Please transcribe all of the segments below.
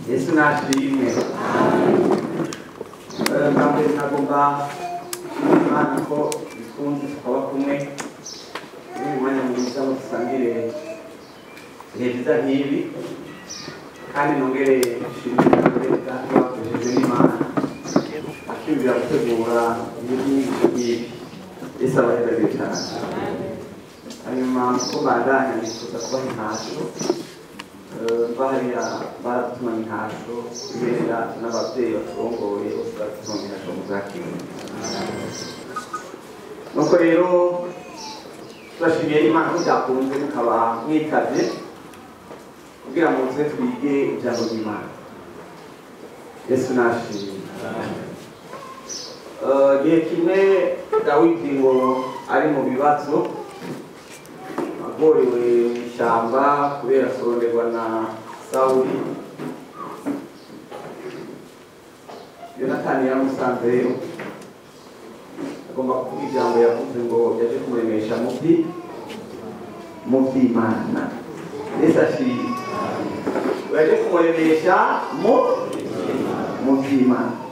Yesu nashimwe. Mbere nagomba Imana ko bikunze tukaba kumwe muri uyu mwanya mwiza ngo dusangire ibihe byiza nk'ibi, kandi nongere nshimire Data wakoresheje n'Imana akiyumvira gutegura ibintu nk'ibi. Yesu abahezagire cyane. Hanyuma ko mbandanya nifuza kubaha intasho. Bahariya baradutumanye intasho kubera n'ababyeyi baturongoye bose baradutumanye intasho mu zakiriye. Nuko rero turashimiye Imana ko byakunze mukaba mwitavye kugira ngo tuze twige ijambo ry'Imana. Yesu nashimye. Igihe kimwe Dawidi ngo ari mu bibazo, agorewe mu ishyamba kubera kuronderwa na Sawuli. Yonatani yaramusanzeyo, agomba kuvuga ijambo yavuze ngo yaje kumuremesha mu by'Imana. Yesu ashimwe. Yaje kumuremesha mu by'Imana.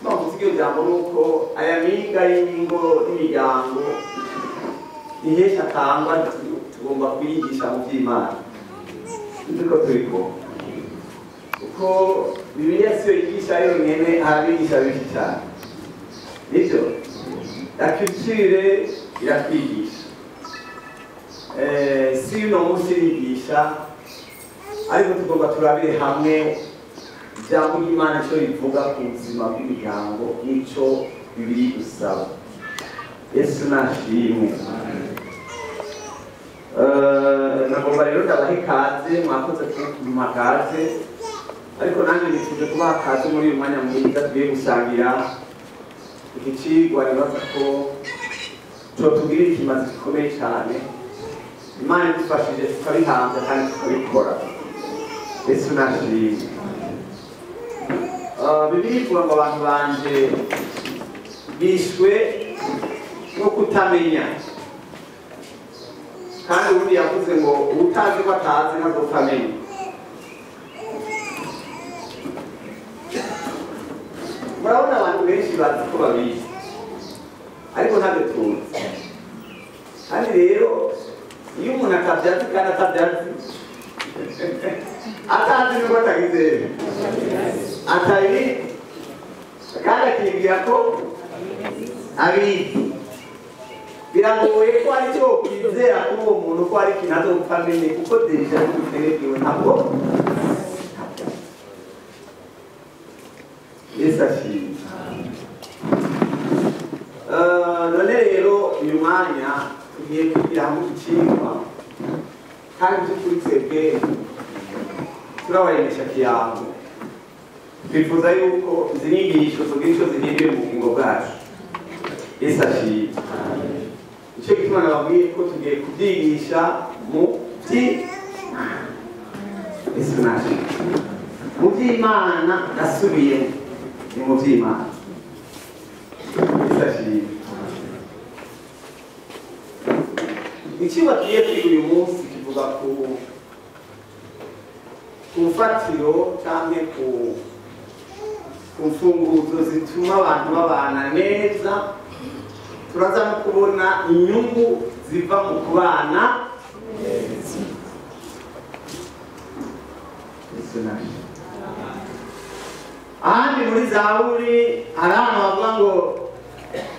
Tuvuze iryo jambo nuko aya minga y'ingo n'imiryango ihesha atangwa tugomba kuyigisha mu by'Imana. Niko turiko. Kuko Bibiliya siyo yigisha yonyene, hari abigisha benshi cyane. Nivyo? La culture iratwigisha. Si uno munsi irigisha, ariko tugomba turabire hamwe ijambo ry'Imana ico rivuga ku buzima bw'imiryango n'ico Bibiliya idusaba. Yesu nashimwe. Nagomba rero ndabaha ikaze, mwakoze kumpa ikaze, ariko nanjye nifuje kubaha ikaze muri uyu mwanya mwiza tugiye gusangira iki cigwa. Nibaza ko cotugirira ikimazi gikomeye cane. Imana idufashije tukabihamvya kandi tukabikora. Yesu nashimwe. Bibiliya ivuga ngo abantu banje bishwe no kutamenya. Kandi ubundi yavuze ngo utazi ko atazi ntazopfa amenya. Murabona abantu benshi bazi ko babizi, ariko ntabyo tuzi. Kandi rero iyo umuntu atabyazi kandi atabyazi atazi nuko atagizera atabizi kandi akibwira ko abizi, biragoye ko ari cyo kwizera kuri uwo muntu ko ari ikintu azopfa amenye, kuko deja n'ubuteregewe ntabwo. Yesu ashimwe. None rero uyu mwanya tugiye kwigira hamwe icigwa, kandi by'ukuri twebwe turabaremesha kiyango. Twifuza yuko izi nyigisho tugira ico zihinduye mu bugingo bwacu. Yesu ashimwe. Ico gituma nababwiye ko tugiye kubyigisha mu by'Imana. Yesu nashimwe. Mu by'Imana nasubiyemo, ni mu by'Imana. Yesu ashimwe. Icigwa tugiye kwiga uyu munsi kivuga ku mfatiro canke ku mfunguzo zituma abantu babana neza. Turaza no kubona inyungu ziva mu kubana neza. Ahandi muri Zaburi hari ahantu bavuga ngo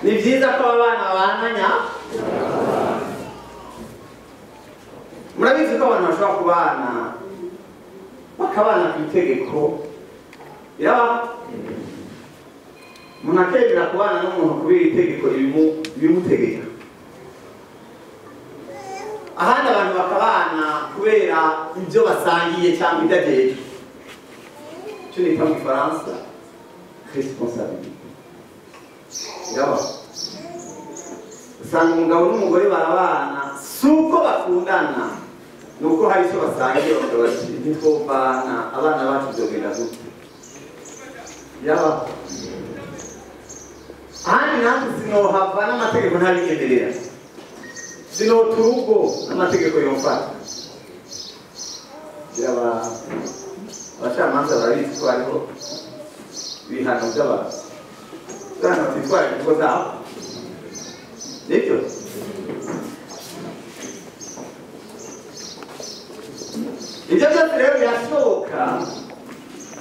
ni vyiza ko abana babananya. Murabizi ko abantu bashobora kubana bakabana ku itegeko. Biraba umuntu akemera kubana n'umuntu kubera itegeko ribimutegeka. Ahandi abantu bakabana kubera ibyo basangiye cyangwa ibyo ajejwe, icyo nita mu Gifaransa responsabilité. Biraba usanga umugabo n'umugore barabana si uko bakundana, ni uko hari icyo basangiye, bakaba bati ntitwovana abana bacu byogenda gute. Biraba ahandi natwe sinohava n'amategeko ntabinyemerera, sinota urugo n'amategeko yomfata. Biraba Abacamanza barabizi ko hariho ibihano by'abantu abantu batitwara ingo zabo, nibyo. Ibyo byose rero birashoboka,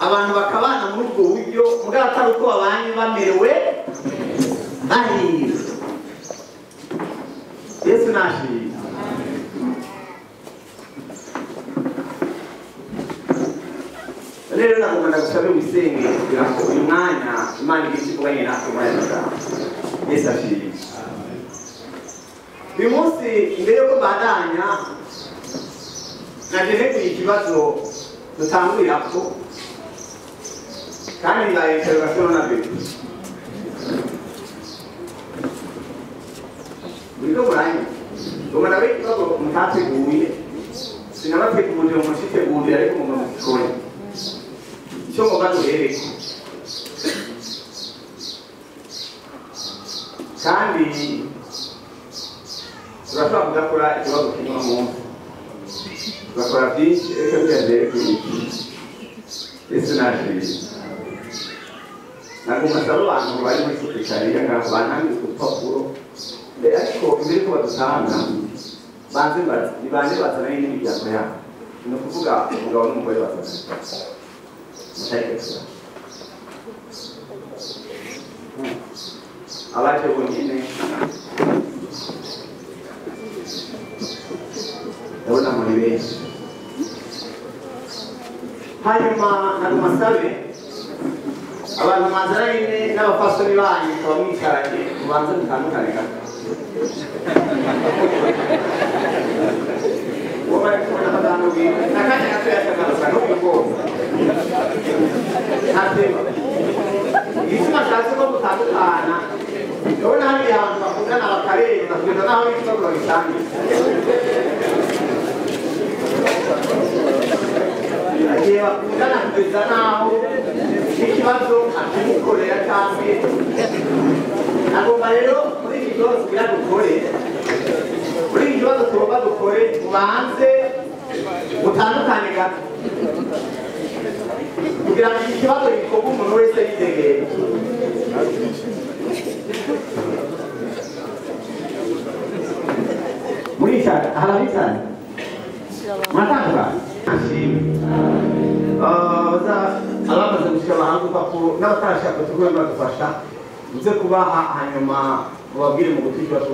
abantu bakabana muri ubwo buryo mugabo atari uko babanye bamerewe bahiriwe. Yesu nashimye. Rero nagomba ndagusabe wisenge kugira ngo uyu mwanya Imana igire icyo ivuganye natwe muri aya magambo. Yesu ashimwe. Uyu munsi mbere yuko mbandanya, naje nteguye ikibazo dutangurirako, kandi bibaye interrogation na bebe. Muriko muranyumva? Ngomba ndabahe ikibazo mutateguye, sinabateguriye ngo mucitegurire, ariko mugomba mugikore. Icyo ngomba duhereko, kandi turashobora kudakora ikibazo kimwe uno munsi, tugakora byinshi, ariko bigendeye kuri iki. Yesu nashimye. Nagomba nsaba abantu bari muri sekretariya ngaho bantange udupapuro, ariko imbere yuko badutanga banze ni bande bazananye n'imiryango yabo, ni ukuvuga umugabo n'umugore bazananye. Abaje bonyine ndabona muri benshi. Hanyuma nagomba nsabe abantu mwazananye n'abapfasoni banyu mukaba mwicaranye, mubanze mutandukane gato. Uwo bari kumwe n'abadamu biwe n'akanya gato yashakaga n'ubwo ntatema. Igituma ashatse ko mutandukana, ndabona hariya abantu bakundana bakarenza kugeza n'aho n'ikibazo bagisangira. Igihe bakundana kugeza n'aho n'ikibazo akimukorera cyangwa nagomba rero muri iki kibazo kugira dukore, muri iki kibazo tugomba dukore, mubanze mutandukane gato kugira ngo iki kibazo gikorwe umuntu wese yitegeye. Muricara, hari abicara muratandukana. Nshimwe abamaze gushika bahanga urupapuro n'abatarashaka tugomba badufasha muze kubaha, hanyuma mubabwire mu gutwi ikibazo.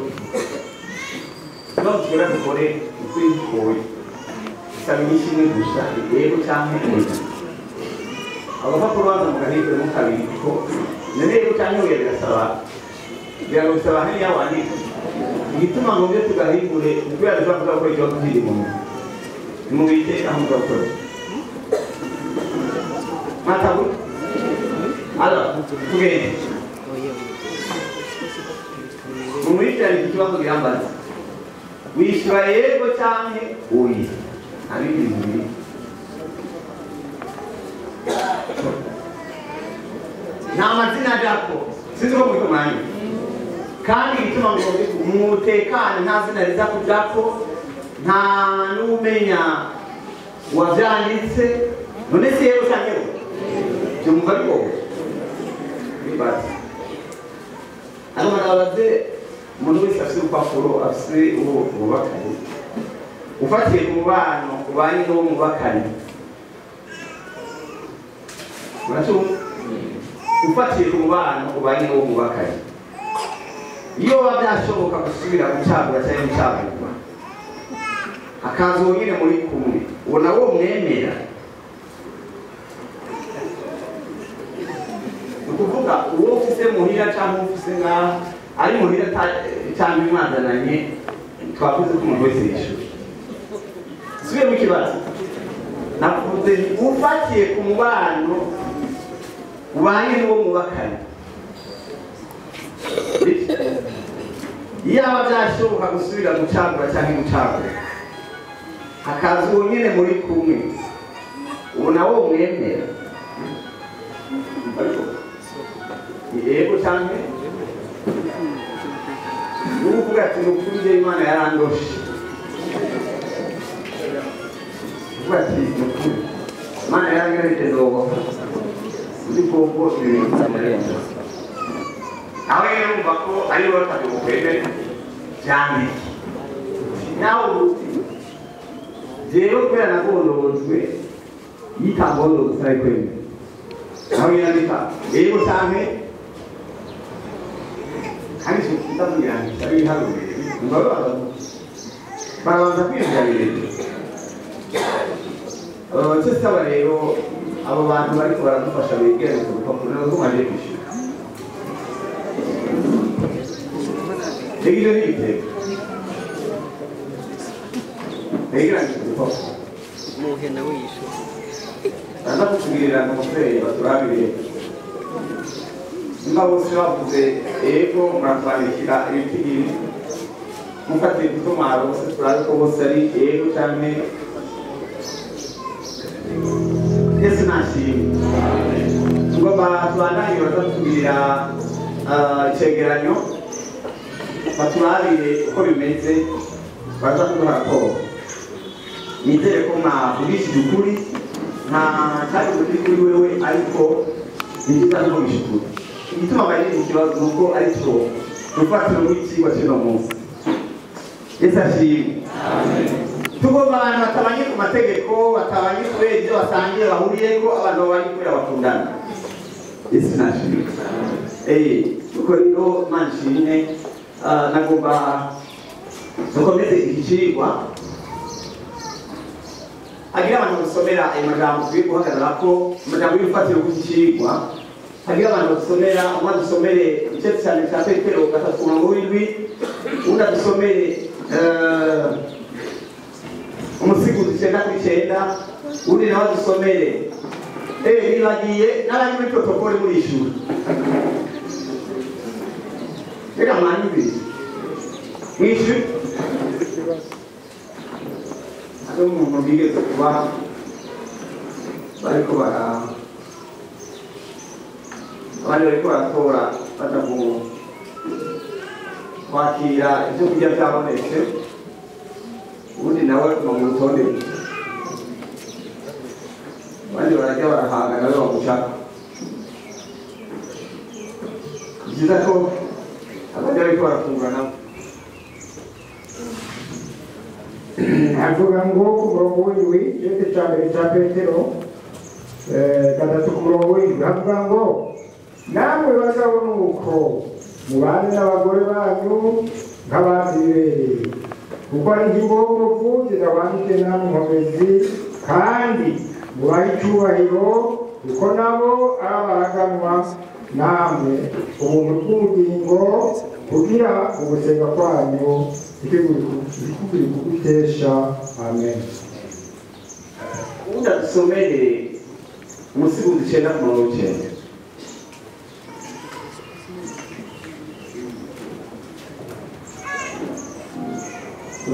Ikibazo tugomba dukore ukuri dukoye, isaba inyinshi imwe gusa, yego canke oya. Agapapuro banza mugahinduremo kabiri, kuko none yego canke oya birasaba, kugira ngo bisaba hariya wandika. Igituma ngo mbe tugahindure ni kubera dushobora kuza gukora ikibazo kiri mu nzu. Nimubike aho mugakora. Mwatabu? Alors, tugende. Mumwitirane iki kibazo gihambaza. Wishyura yego canke oya? Nta bindi bintu biri. Nta mazina ajako, sinzi ko muriko muranyumva. Kandi igituma ngo mutekane, nta zina riza kujako, nta n'umenya wavyanditse. None si yego canke oya? Vyumva ari wowe bibaze. Hanyuma nabaze umuntu wese afise urupapuro, afise uwo bubakanye, ufatiye ku mubano ubanye n'uwo mubakanye, muracumva? Ufatiye ku mubano ubanye n'uwo mubakanye, iyo biba byashoboka gusubira gucagura cyangwa gucagurwa, hakaza uwo nyine muri kumwe, ubona wo mwemera? Ni ukuvuga uwo ufise muhira cyangwa ufise ngaho ari muhira cyangwa imwazananye, twavuze ko umuntu wese yishyura. Subiye mu kibazo navuze, ufatiye ku mubano ubanye n'uwo mubakanye, iyaba byashoboka gusubira gucagura cyangwa gucagura, hakaza uwo nyine muri kumwe, ubona wo mwemera? Ariko ni yego canke nukuvuga ati ni ukuri je Imana yarandoshe, uvuga ati ni ukuri. Imana yarangereje zobo ndi bwoko aho rero urumva ko ari bo batabyukwemere byandike nawe uti jewe kubera nagondojwe yitangondozwe sinabikwemera aho yandika yego canke kandi ndavugira nti ibiharuro barabanza kwiyumvira birebire. Icyo rero abo bantu bariko baradufasha begeranye ku rupapuro nabwo maje kwishyura ibyo ni ibitego begeranye ku rupapuro muhe nawe yishyura baraza kutugirira umuvyeyi baturabire nimba bose bavuze ego muratwandikira ibitigiri mufatiye kuko mwarose turabe ko bose ari ego canke Yesu nashimwe. Tugomba tubandanye baza kutugirira icegeranyo baturabire uko bimeze baza kuduha raporo. Nizere ko mwavugishije ukuri nta cyari kuri kuri wewe ariko ni byiza kuvugisha ukuri. Igituma bagira ikibazo ni uko ari cyo rufatiro rw'icigwa cy'uno munsi. Yesu ashimwe. Tugomba abantu batabanye ku mategeko, batabanye kubera ibyo basangiye bahuriyeko, abantu babanye kubera bakundana. Yesu nashimwe. Kuko rero Imana ishimwe, nagomba dukomeze iki cigwa hagira abantu basomera ayo majambo tugiye guhagararako, amajambo y'urufatiro rw'iki cigwa. Hagira abantu basomera, umwe adusomere igice cyane cya Petero 3:7, undi adusomere umusiguzi 9:9, undi nawe adusomere nibagiye n'abari muri protokole murishura. Reka mwanyumvise mwishure hariho umuntu bigeze kuba bariko bara abandi bariko baratora baja kwakira ibyo kurya byabonetse, ubundi nawe mu rutonde abandi barajya barahaga nawe bamucaka. Ni byiza ko abandi bariko barafungura nabo. Avuga ngo ku murongo w'indwi igice cya mbere cya Petero 3 ku murongo w'indwi avuga ngo namwe bagabo nuko mubane n'abagore banyu nk'abazibereye kuko ari nk'imbongovu zidahwanije namwe nkomezi, kandi mubahe icyubahiro kuko nabo ari abaraganwa namwe ubuntu bw'ubugingo, kugira ugusenga kwanyu ntikugire kugutesha. Amen. Ubundi adusomere umusiguzi 9:9.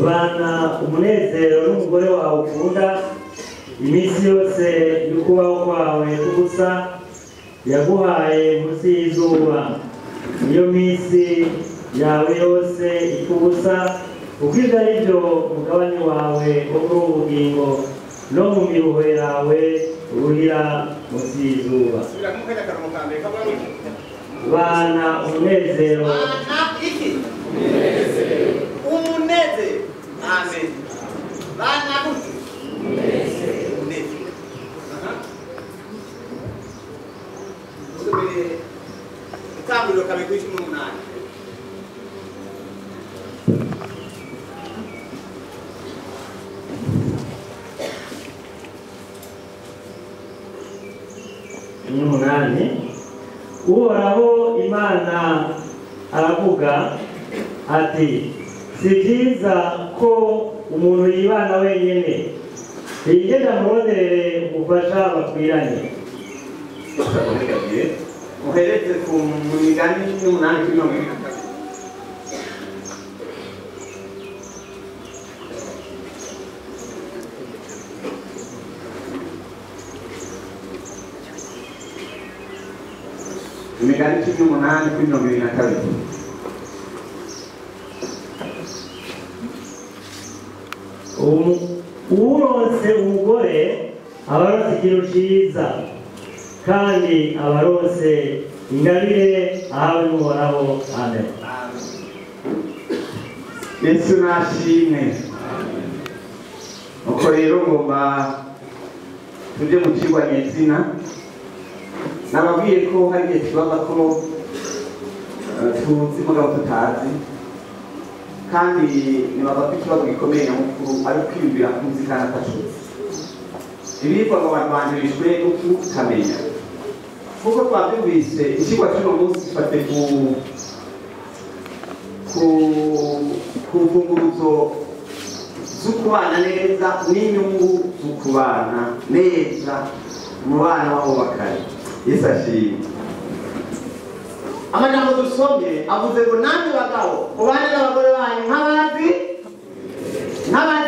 Bana umunezero n'umugore wawe ukunda iminsi yose y'ukubaho kwawe k'ubusa yaguhaye munsi y'izuba, niyo minsi yawe yose ipfa ubusa, kuko ibyo ari byo mugabane wawe wo muri ubu bugingo no mu miruho yawe uruhira munsi y'izuba. Bana umunezero. Umunezero. Amen. Bana gute? Umunezero. Usubire itanguriro 2:18. N'umunani. Uhoraho Imana aravuga ati si byiza ko umuntu yibana wenyine, yigenda muronderere umufasha bakwiranye. Muhereze ku migani 8:22. Imigani 18:22. Uronse umugore Abaronse ikintu ciza kandi abaronse ingabire ahawe n'Uhoraho. Amen. Yesu nashimwe. Uko rero ngomba tujye mu cigwa nyezina. Nababwiye ko hari igihe kibaza ko tuzi mugabo tutazi, kandi nibaza ko ikibazo gikomeye nyamukuru ari ukwiyumvira kuzi kandi atacuzi. Ibiribwa ngo barwanirishwe no kutamenya. Kuko twabyumvise, icigwa cy'uno munsi gifate ku mfunguruzo z'ukubana neza n'inyungu z'ukubana neza mu bana w'abubakanye. Yesu ashimwe. Amajambo dusomye avuze ngo namwe bagabo mubane n'abagore banyu nk'abazi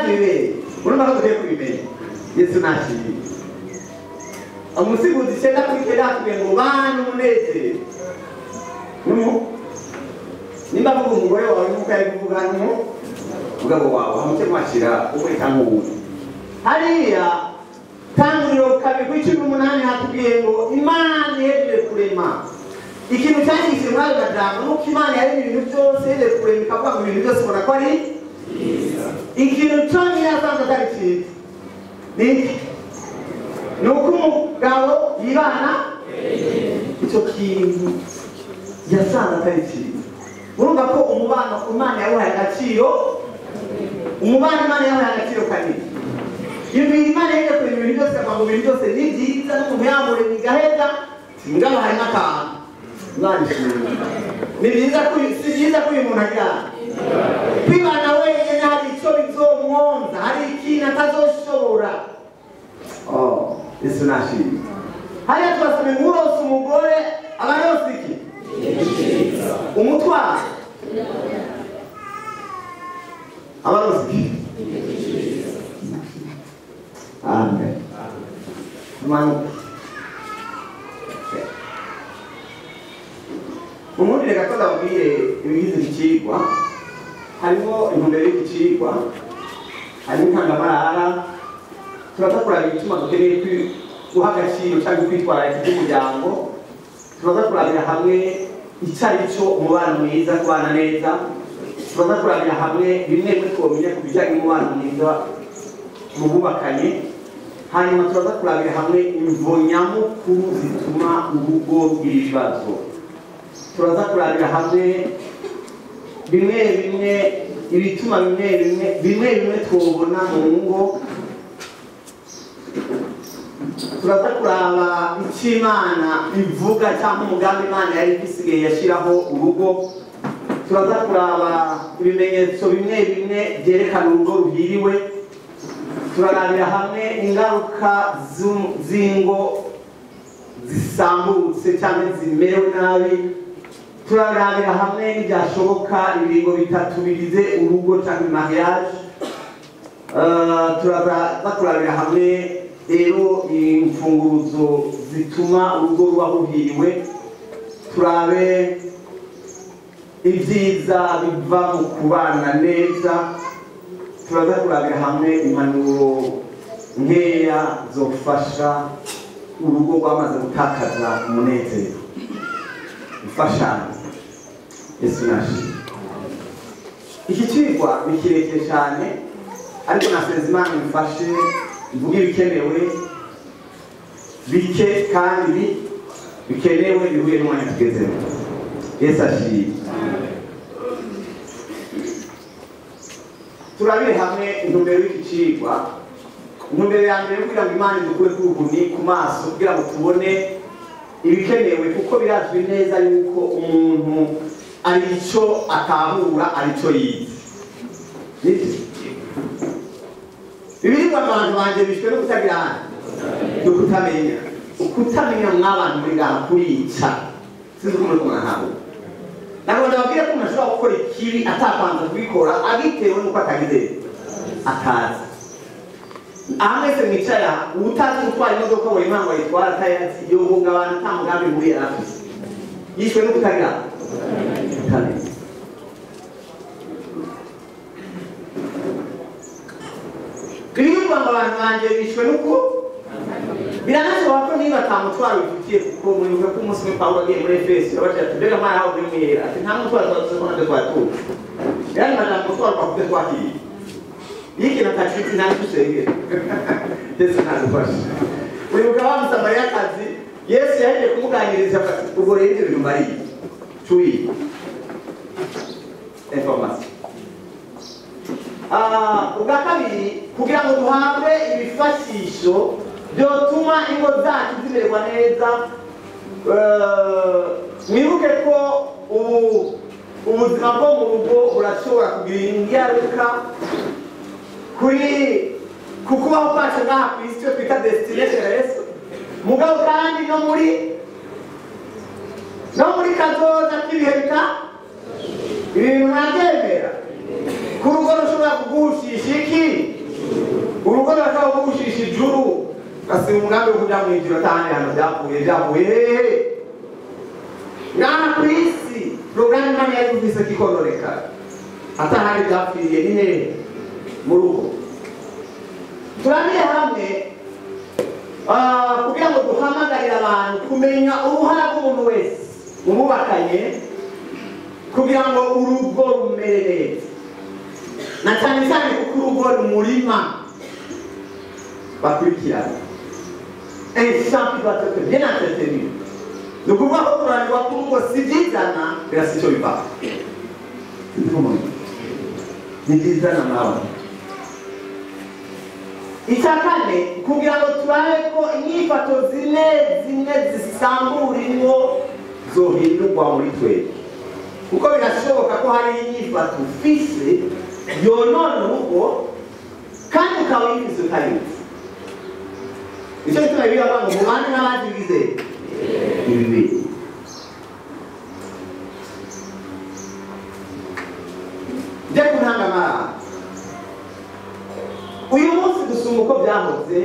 bibere. Urumva ko tugiye kubimenya. Yesu nashimwe. Umusiguzi 9:9 atubwiye ngo bana umunezero. Nimba avuga umugore wawe nk'uko yari kuvuga n'umugabo wawe, hamuke mwakira umwe cyangwa uwundi. Hariya Tanguriro 2:18 hatubwiye ngo Imana ihejeje kurema. Ikintu cyanditse muri ayo majambo nuko Imana yaremye ibintu byose, ihejeje kurema ikavuga ngo ibintu byose ubona ko ari byiza. Ikintu cyonyine yasanze atari cyiza ni iki? Ni uko umugabo yibana icyo kintu yasanze atari cyiza. Urumva ko umubano Imana yawuhaye agaciro, umubano Imana yawuhaye agaciro kanini. Ibintu Imana yaje kurema ibintu byose, ngo ibintu byose ni byiza, n'umuntu yamuremye igaheza, mugabo harimo akantu. Imana ishimwe. Ni byiza ko si byiza ko uyu muntu agira kwibana wenyine, hari icyo bizomwonza, hari ikintu atazoshobora. Oh, Yesu nashimwe. Hariya twasomye ngo urose umugore aba arose iki? Umutwaro. Aba arose iki? Amen. Tumanuke. Ubundi reka ko ndababwire ibigize ikicigwa. Harimo intumbero y'ikicigwa, harimo intangamarara. Turaza kuraba igituma dukeneye guha agaciro cyangwa kwitwararika iby'umuryango. Turaza kurabira hamwe icyo ari cyo umubano mwiza, kubana neza. Turaza kurabira hamwe bimwe bimwe twomenya ku bijyanye n'umubano mwiza mu bubakanye. Hanyuma turaza kurabira hamwe imvo nyamukuru zituma urugo rugira ibibazo. Turaza kurabira hamwe bimwe bimwe ibituma bimwe bimwe twobona mu ngo. Turaza kuraba icyo Imana ivuga cyangwa umugambi Imana yari isigaye yashyiraho urugo. Turaza kuraba ibimenyetso bimwe bimwe byerekana urugo ruhiriwe. Turarabira hamwe ingaruka z'ingo zisambutse cyangwa zimerewe nabi. Turarabira hamwe n'ibyashoboka ibiringo bitatu bigize urugo cyangwa mariage. Turaza kurabira hamwe rero imfunguruzo zituma urugo ruba ruhiriwe. Turabe ibyiza biva mu kubana neza. Turaza kurabira hamwe impanuro nkeya zofasha urugo rwamaze gutakaza umunezero. Imfashanyo. Yesu nashimwe. Iki cigwa ni kirekire cyane, ariko nasenze Imana imfashe mvuge ibikenewe bike kandi bikenewe bihuye n'umwanya tugezemo. Yesu ashimwe. Turabire hamwe intumbero y'iki cigwa. Intumbero ya mbere kugira ngo Imana idukure ku ruhuni ku maso, kugira ngo tubone ibikenewe, kuko birazwi neza yuko umuntu ari icyo atahura, ari icyo yize. Ibiribwa abantu banje bishwe no kutagira no kutamenya. Ukutamenya mw'abantu muri ngaha kurica. Sinzi uko muri kumwahabwa. Ntabwo ndababwira ko umuntu ashobora gukora ikibi atabanza kubikora abitewe n'uko atagize atazi. Aha mwese mwicara, utazi gutwara imodoka ngo impamvu ayitwara atayazi, yohunga abantu nta mugambi mubi yari afise. Yishwe no kutagira kutamenya. Ibiribwa ngo abantu banje bishwe n'uko Biranashoboka ko niba atamutwaro bifitiye, kuko mwibuka ko umunsi umwe Pawulo agiye muri Efeso yabagira ati mbega mwana wawe mwera, ati nta mutwaro twavuze ko natwe twatuye, yani majambo mutwaro twavuze twakiriye iyo ikintu atacitse nta nicyo usengera. Yesu ntadufashe. Uribuka wa Musamariyakazi, Yesu yagiye kumuganiriza ati ubwo rero ibyo bintu mbariye cuyi information. Ubwa kabiri, kugira ngo duhabwe ibifashisho byotuma ingo zacu zimererwa neza, mwibuke ko ubuzima bwo mu rugo burashobora kugira ingaruka kuri ku kubaho kwacu ngaha ku isi, icyo twita destinée terrestre, mugabo kandi no muri kazoza k'ibihe bita ibi bintu murabyemera ko urugo rushobora kugushisha iki, urugo rurashobora kugushisha ijuru, ugasiba umugambi wo kuja mw'ijuru atahandi hantu byavuye hehe ngaha ku isi. Porogaramu Imana yari ufise kikononekara atahandi byapfiriye ni hehe? Mu rugo. Turabire hamwe kugira ngo duhamagarire abantu kumenya uruhara rw'umuntu wese umubakanye kugira ngo urugo rumere neza, na cyane cyane kuko urugo ni umurima bakurikirana, un champ qui doit être bien entretenu. Ni ukuvuga ko kuranirwa k'urugo si byizana, birasa icyo biva ni byizana nawe. Icya kane, kugira ngo turabe ko inyifato zimwe zimwe zisambura ingo zohindurwa muri twebwe, kuko birashoboka ko hari inyifato ufise yonona urugo kandi ukaba uyifise utayizi. Nicyo gituma Bibiliya ivuga ngo mubane n'abandi bizeye ibi. Njye ku ntangamara, uyu munsi gusumba uko byahoze,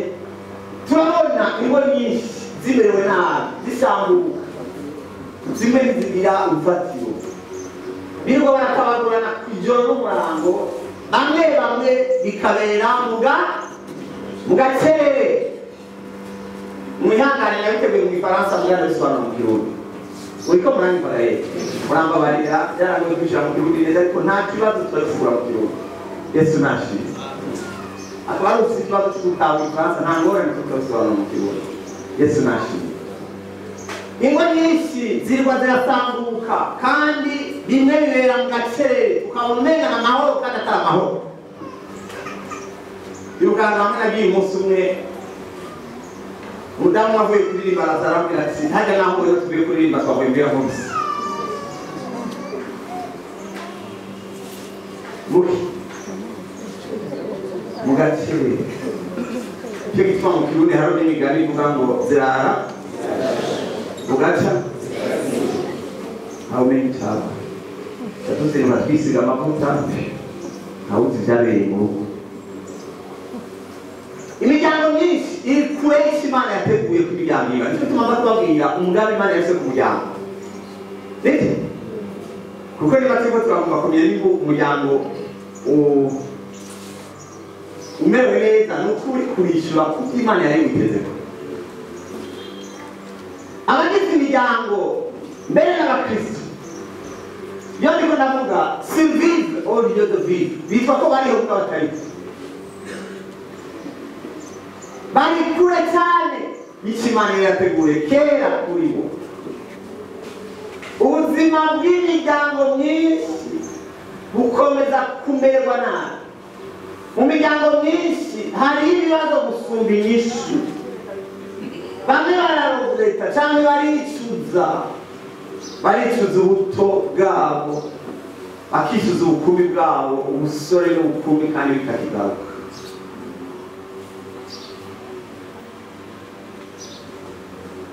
turabona ingo nyinshi zimerewe nabi, zisambuka, zimwe ntizigira urufatiro, birirwa baratabagurana ku ijoro n'umurango, bamwe bamwe bikabera mu gacerere. Mwihangane nabiteguye mu Gifaransa, mugana bisobanura mu Kirundi. Uriko muranyumva rero, murambabarira byarangoye kubishyira mu Kirundi neza, ariko nta kibazo turabikura mu Kirundi. Yesu nashimwe. Akaba ari ufite ikibazo cyo gutahura Igifaransa, nta ngorane tutabisobanura mu Kirundi. Yesu nashimwe. Ingo nyinshi zirirwa zirasambuka, kandi bimwe bibera mu gacerere, ukabona umenga ni amahoro kandi atari amahoro. Irukanka hamwe nagiye umunsi umwe, umudamu avuye kuririmba araza arambwira ati ntajya naho rero tuvuye kuririmba twavuye imbere hose. Mu gacerere. Icyo gituma mu Kirundi hariho n'imigani ivuga ngo zirara bugaca ntawumenya icaba. Tuzirimba twisiga amavuta, ntawuzi ibyabereye mu rugo. Imiryango myinshi iri kure y'icyo Imana yateguye ko imiryango iba. Nicyo gituma mba tubabwira umugambi Imana yashyize ku muryango. Nibyo? Kuko niba turiko turagomba kumenya niba umuryango umerewe neza, ni uko uri kurishyura kuko Imana yari iwitezeko. Abagize imiryango mbere n'abakristo, iyo ndiko ndavuga survivre au lieu de vivre, bitwa ko bariho kuko batariho, bari kure cyane y'icyo Imana yari yateguye kera kuri bo. Ubuzima bw'imiryango myinshi bukomeza kumererwa nabi. Mu miryango myinshi hariho ibibazo gusumba inyishu. Bamwe bararogreta cyangwa baricuza ubuto bwabo, bakicuza ubukumi bwabo, ubusore n'ubukumi, kandi bikakigaruka.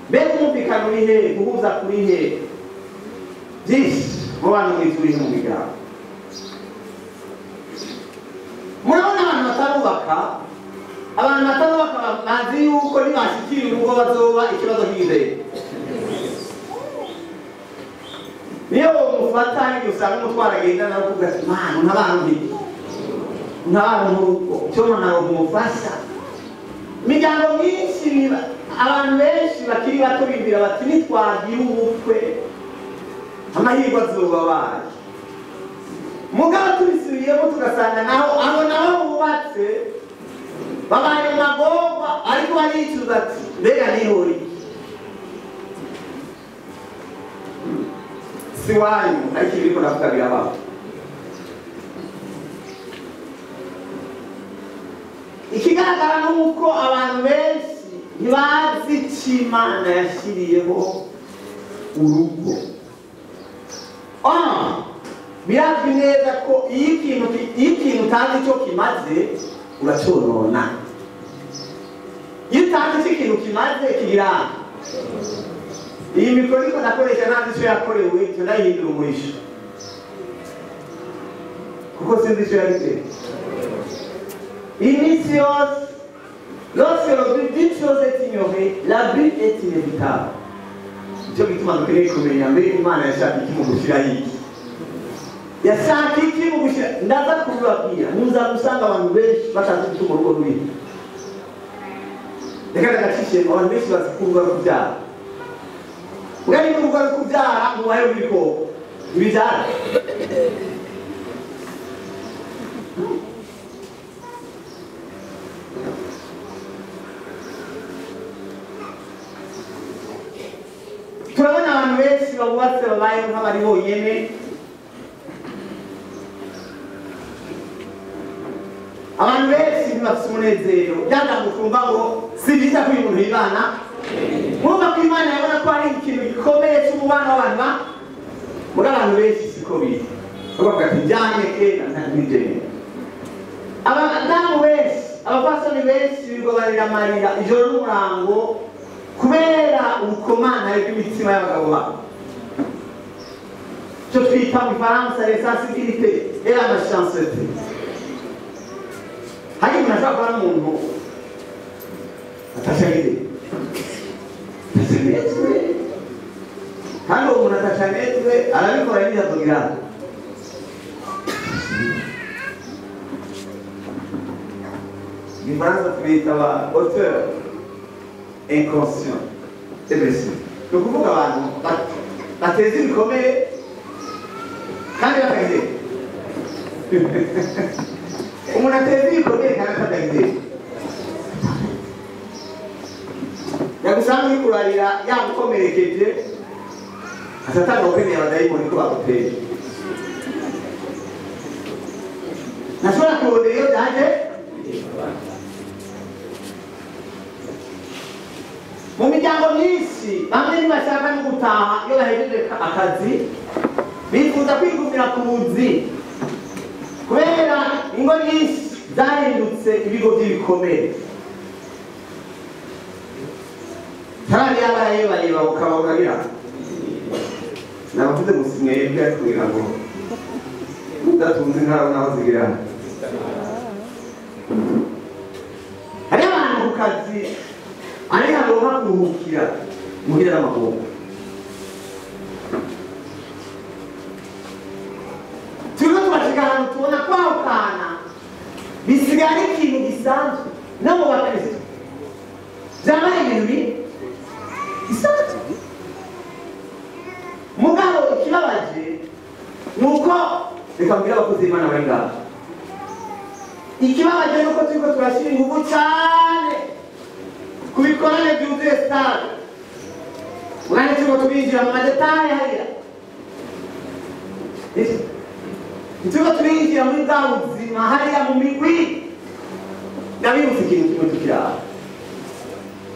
Mbega umwumvikano uri hehe? Guhuza kuri hehe? Byinshi mubano mwiza uri mu miryango. Murabona abantu batarubaka, abantu batarubaka bazi yuko nibashikira urugo bazoba ikibazo cy'izere. Niyo mufata n'igihe usanga umutwaro agenda nawe uvuga ati mana ntabana ntabana mu rugo, cyo ntabwo umufasha. Imiryango myinshi Abantu benshi bakiri bato bibwira bati nitwagira ubukwe amahirwe azoba abaye. Mugabo tubisubiyemo tugasanga naho abo nabo bubatse babaye mu magorwa, ariko baricuza ati mbega nihora iki? Si wanyu, ariko ibiriko ndavuga birabaho. Ikigaragara ni uko abantu benshi ntibazi ico Imana yashiriyeho urugo. Birazwi neza ko iyo ikintu utazi ico kimaze uraconona. Iyo utazi ico ikintu kimaze kigira. Iyi mikoro niko ndakoresha ntazi ico yakorewe, ico ndayihindura umurisho kuko sinzi ico yabitere. Iminsi yose, lorsque le but d'une chose est ignoré, l'abus est inévitable. Nicyo gituma dukeneye kumenya mbere Imana yashaka iki mu gushiraho iki. Yashaka iki mu gushira, ndaza kubibabwira, muza gusanga abantu benshi batazi gutuma urugo ruriho. Reka ndagacishe, abantu benshi bazi ko urugo ari ukubyara. Mbwa niba urugo ari ukubyara, mubahe w'ibikoko. Ibibyara. Turabona abantu benshi babubatse babayeho nk'abari bonyene. Abantu benshi ntibafise umunezero. Byanga kumva ngo si byiza ko uyu muntu yibana. Mwumva ko Imana yabona ko ari ikintu gikomeye cy'umubano w'abantu, muri abantu benshi siko biri. Bavuga ati njyanye kera ntibigende. Abadamu benshi, abapasoni benshi birirwa barira amarira ijoro n'umurango kubera ubukomane bw'imitima y'abagabo babo. Icyo twita mu Gifaransa les sensibilités et la méchanceté. Hari umuntu ashobora kuba ari umuntu atashanitse, kandi uwo muntu atashanitse arabikora ntiyavugira. Mu Gifaransa tubita aba auteur inconscient et blessé. Ni ukuvuga abantu bateza ibikomere kandi batagize. Umuntu ateza ibikomere kandi atatagize. Yagusanga uri kurarira yagukomerekeje, atatanga gukenera abadayimoni ko baguteye. Ntashobora kurondera iyo byaje. Mu miryango myinshi bamwe ntibashaka no gutaha iyo bahejeje akazi, bifuza kwigumira ku buzi kubera ingo nyinshi zahindutse ibigo by'ibikomere. Tarari yabarayebareba ukababwira nabavuze gusa mwebwe kugira ngo mudatunze nkaho naho zigira. Hari abantu ku kazi ari haronka kuruhukira muhira n'amaguru. Turiko tubashika ahantu tubona kwahukana bisigaye ari ikintu gisanzwe no mu bakristo. Vyabaye ibintu bisanzwe. Mugabo ikibabaje ni uko, reka mbwire abakozi b'Imana bari ngaha, ikibabaje ni uko turiko turashyira inguvu cane ku bikorane byuzuye stade. Mwanya turiko turinjira mu madetaye hariya, turiko turinjira muri bwa buzima hariya mu migwi. Ndabibutsa ikintu kimwe tukiraba.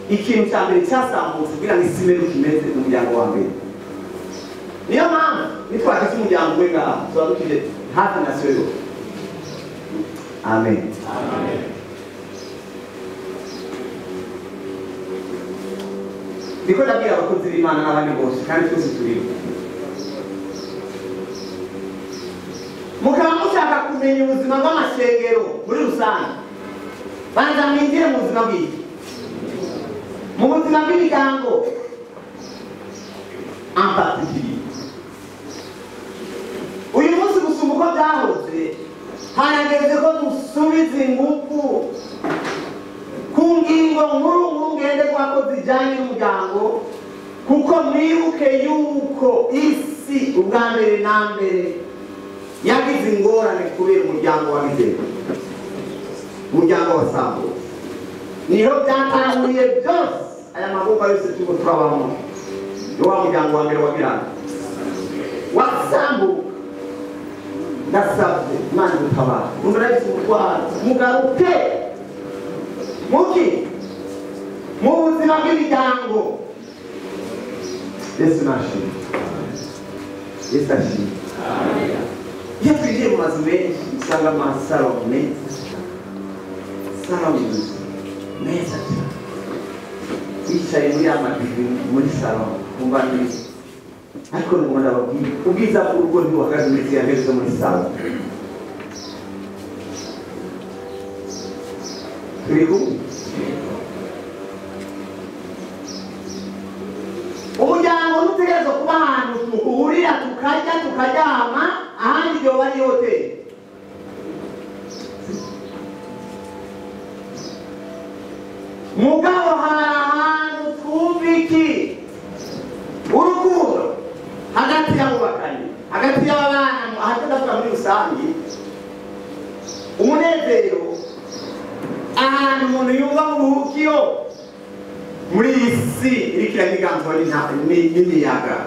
Ikintu cya mbere cyasambutse kugira ngo isi imere uko imeze mu muryango wa mbere. Niyo mpamvu nitwagize umuryango umwe ngaha tuba dukije hafi na sero. Amen. Ndiko ndabwira abakozi b'Imana n'abandi bose kandi twese turiho. Mukaba mushaka kumenya ubuzima bw'amashengero muri rusange, banza mwinjire mu buzima bw'iki, mu buzima bw'imiryango en particulier. Uyu munsi gusumba uko byahoze, harageze ko dusubiza ingufu ku ngingo nkuru nkuru ngenderwako. ngenderwa ko zijyanye n'umuryango, kuko mwibuke yuko isi ubwa mbere na mbere yagize ingorane kubera umuryango wa Gizero, umuryango wa Sambo. Niho byatanguriye byose, aya magorwa yose turiko turabamo ni wa muryango wa mbere wa Biranga wa Sambo. Ndasabye Imana igutabare, murahise umutwaro mugaruke muki mu buzima bw'imiryango. Yesu nashimwe, Yesu ashimwe. Iyo twinjiye mu mazu menshi usanga amasaro meza, saro meza cyane, wicaye muri ya madivi muri saro kumva neza. Ariko ni umuntu ababwira ubwiza bw'urugo ntibuhagaze muri ziriya ntebe zo muri saro. Turi kumwe. Umuryango ntutegerezwa kuba ahantu duhurira tukarya tukaryama, ahandi yoba ari hoteli. Mugabo hari ahantu twumva iki? Urukundo hagati y'abubakanye, hagati y'abana, hagati ndavuga muri rusange, umunezero, ahantu umuntu yumva mu buruhukiro muri iyi si iriko irahiganzwa n'imiyaga.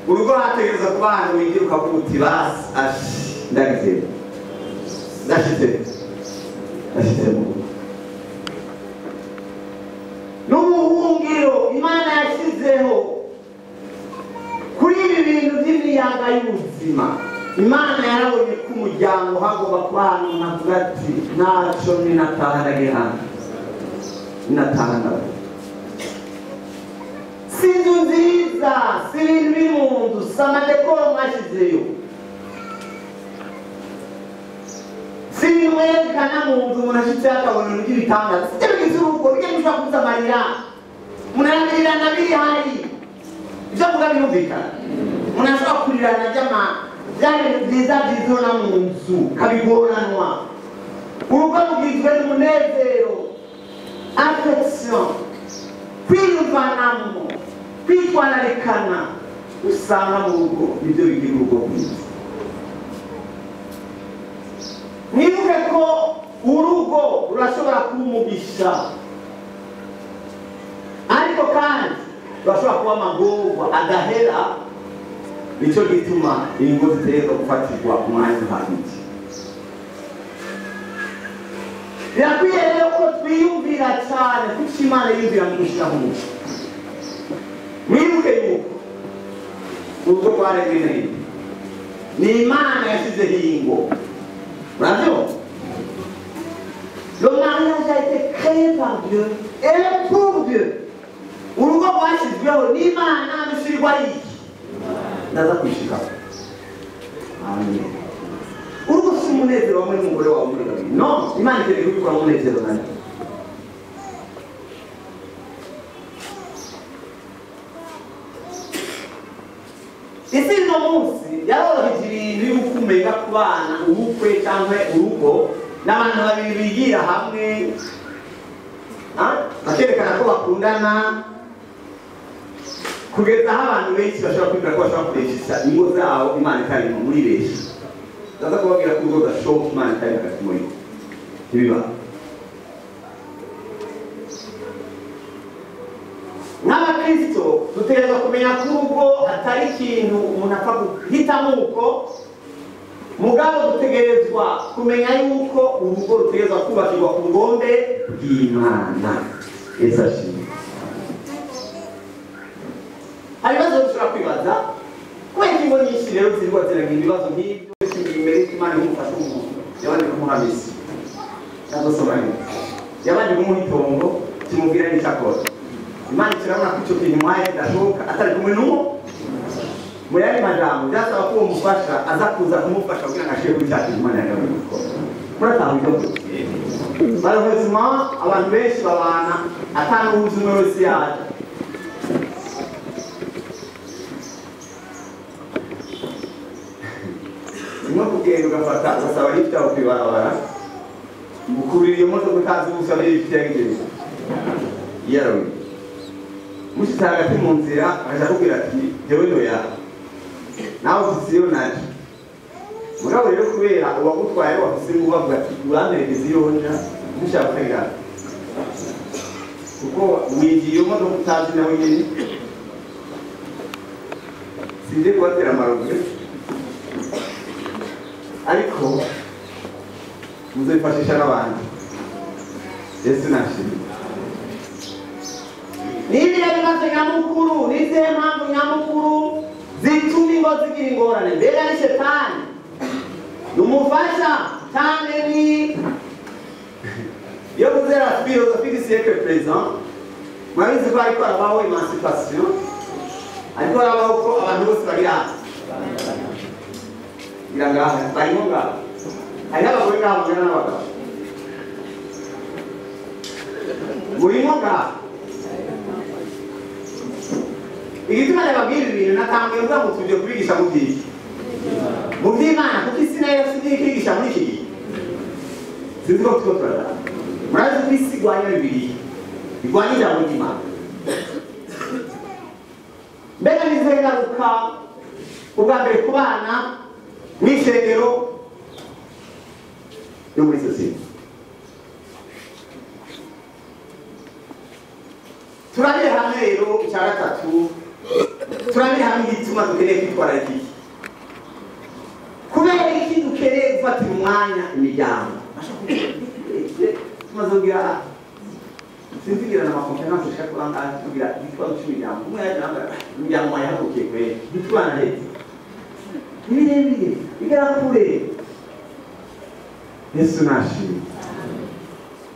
Urugo hategerezwa kuba ahantu wigira ukavuga uti basi ashi ndagize, ndashize, ndashize mu rugo. N'ubuhungiro Imana yashyizeho kuri ibi bintu by'imiyaga y'ubuzima. Imana yarabonye ko umuryango hagomba kuba ahantu navuga ati ntacyo ninataha ndagihana, ninataha ndavuga. Si inzu nziza, si ibintu biri mu nzu, si amadekoro mwashyizeyo, si ibintu mwerekana mu nzu umuntu ashitse akabona ibintu by'ibitangaza. Si byo bigize urugo, bijya bishobora kubuza amarira, umuntu aramirana bihari. Ibyo mvuga birumvikana. Umuntu ashobora kurirana bya bintu byiza byizona mu nzu kabigoranwa. Urugo rugizwe n'umunezero, affection, kwiyumvanamo, kwitwararikana usanga mu rugo nibyo bigira urugo rwiza. Mwibuke ko urugo rurashobora kuba umugisha, ariko kandi rurashobora kuba amagorwa adahera. Nicyo gituma ingo zitegerezwa gufatirwa umwanya uhagije. Birakwiye rero ko twiyumvira cyane kuko Imana yiyumvira mu gushyiraho umuco. Mwibuke yuko urugo rwaremwe n'indi, ni Imana yashyizeho ingo. Murabyumva? Le mariage a été créé par Dieu et pour Dieu. Urugo rwashyizweho n'Imana rushyirwa iki? Ndaza kwishikaho. Amen. Urugo si umunezero wamwe n'umugore wawe muri babiri. No, Imana ikeneye kubikora umunezero nayo. Isi ino munsi yaroroheje ibintu y'uko umenga kubana ubukwe cyangwa urugo n'abantu babiri bigira hamwe, bakerekana ko bakundana, kugeza aho abantu benshi bashobora kwibwira ko bashobora kuresha ingo zabo Imana itarimo muri benshi. Ndaza kubabwira ko urugo rudashoboka Imana itari hagati muri bo. Ntibibaho. Nk'abakristo dutegerezwa kumenya ko urugo atari ikintu umuntu apfa guhitamo uko, mugabo dutegerezwa kumenya yuko urugo rutegerezwa kubakirwa ku bugombe bw'Imana. Yesu ashimwe. Hari ibibazo dushobora kwibaza kubera ingo nyinshi rero zirirwa ziragira ibibazo nk'ibyo. Imbere y'Imana imufasha umuntu yabanje kumuha misi cyangwa neza, yabanje kumuha itongo kimubwira n'icyo akora. Imana kirabona ko icyo kintu imuhaye kidashoboka atari kumwe n'uwo. Mu yandi majambo byasaba ko uwo mufasha aza kuza kumufasha kugira ngo ashire kuri cya kintu Imana yagaburiye gukora. Murataha ibyo mvuze. Malheureusement abantu benshi babana atanuhuza umwe wese yaje. Nko kugenda ugafata ugasaba lift aho kw'ibarabara, ukurira iyo modoka utazi ubusa lift yagejeje. Yarawe. Mushitse hagati mu nzira akaja akubwira ati jewe ndoya nawe ufise iyo naje. Mugabo rero kubera uwagutwaye wafise inguvu avuga ati uramperekeza iyo nja, ntushaka kutagira kuko winjiye iyo modoka utazi nawe nyene. Sinje kubatera amarozi, ariko muzifashisha n'abandi. Yesu nashimwe. Nibihe bibazo nyamukuru, nizihe mpamvu nyamukuru zituma ingo zigira ingorane? Mbega ni shetani ni umufasha canke ni iyo muze la philosophie du siècle présent? Murabizi ko hariko harabaho emancipation, ariko harabaho ko abantu bose bagira ngira ngaha barimo ngaha, hariho abagore ngaha bangana n'abagabo murimo ngaha. Igituma ndababwira ibintu natanguye mvuga ngo tuje kubigisha mu by'iki, mu by'Imana, kuko isi nayo yasigaye kwigisha muri iki gihe. Sinzi ko turiko turaraba. Murazi ko isi igwanya Bibiliya, igwanya ijambo ry'Imana. Mbega ni izihe ngaruka ubwa mbere ku bana, mw'ishengero no muri sosiyete? Turabire hamwe rero icya gatatu, turabire hamwe igituma dukeneye kwitwararika iki. Kubera iki dukeneye gufatira umwanya imiryango? Tumaze kugira sinzigira na makonferanse nshaka kuba ngaha tugira ikibazo cy'imiryango. Umwe yaje arambwira imiryango mwayihagurukiye kweri, ntitubana neza, ni birebire bigera kure. Yesu nashimwe.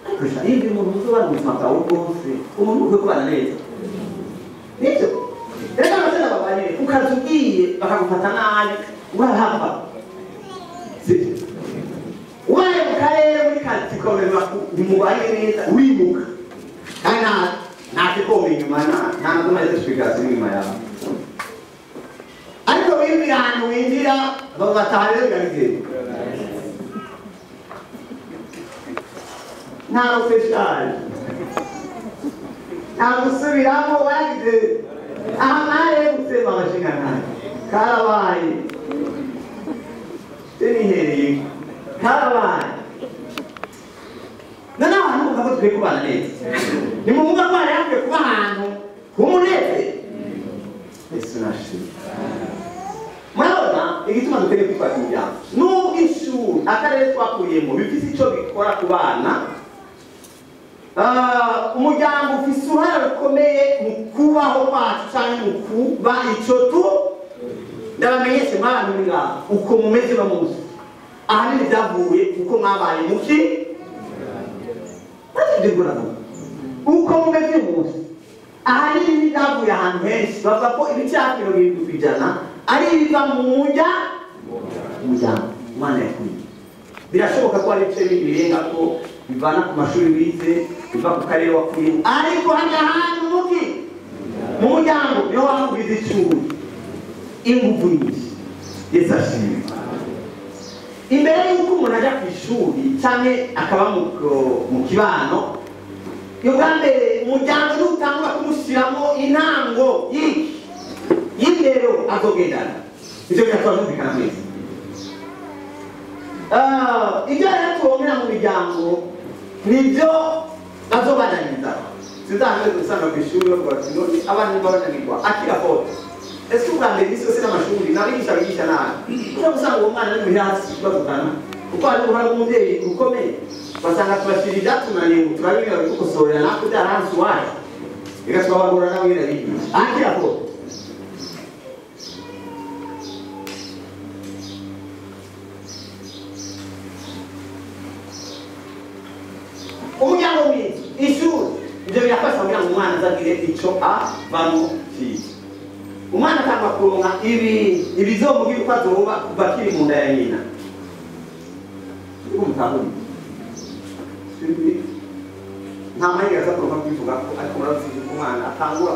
Ariko sha iyo umuntu uzobana ubuzima bwawe bwose, umuntu ukwiye kubana neza nibyo. Rero abasore babanye ukaza ugiye bakagufata nabi urahava, sibyo? Ubaye mu karere muri karitsiye ukabona ntimubanye neza urimuka, kandi nta kigomba inyuma, nta na zimwe zishwigasi inyuma yawe. Ariko winjira ahantu winjira bataha rero birabigenda, nta rufeshaje, nta gusubiramo wagize aha mwari gutema amashinga ntayo karabaye nihereye karabaye. Noneho ahantu muvuga ko dukwiye kubana neza, ntimuvuga ko hari hakwiye kuba ahantu h'umunezero. Yesu nashimwe. Murabona igituma dukeneye kwitwara imiryango, nubwo ishuri akarere twakuyemo bifise ico bikora ku bana, umuryango ufise uruhare rukomeye mu kubaho kwacu canke mu kuba ico tu. Ndabamenyeshe mw'abantu muri ngaha uko mumeze uno munsi, ahanini vyavuye uko mwabaye muki uko mumeze uyu munsi, ahanini vyavuye ahantu henshi. Bavuga ko ibice hafi 70% ari ibiva mu muryango umwana yakuriye. Birashoboka ko hari ibice birenga ko bivana ku mashuri wize, biva ku karere wakuyemo, ariko hano ahantu muki mu muryango niho hakubwiza icuri inguvu nyinshi. Yesu ashimwe. Imbere y'uko umuntu ajya ku ishuri canke akaba mu kibano, ubwa mbere umuryango niwo utangura kumushyiramo intango y'iki y'indero azogendana. Ivyo biratuma twumvikana mwese. Ibyo rero tubonera mu miryango nibyo bazobananiza. Sinzahame gusanga ku ishuri bavuga bati none abana niba bananirwa akira foto. Ese ubwa mbere imisi yose n'amashuri n'abigisha bigisha nabi, ushobora gusanga uwo mwana ari muhira hasi ikibazo utana, kuko hari uruhare rw'umubyeyi rukomeye. Basanga tubashira ibyatunaniye ngo turabibwira babigukosorera, natwe byarahanze iwacu reka tukabagorora nabo nyine abigisha akira foto. Umuryango mwiza, ishuri, ibyo birafasha kugira ngo umwana azagire ico avamo cyiza. Umwana atangwa kuronka ibi ibizomugira uko azoba kuva akiri mu nda ya nyina. Nta mahirwe aza kuronka kubivuga ko, ariko murabizi yuko umwana atangura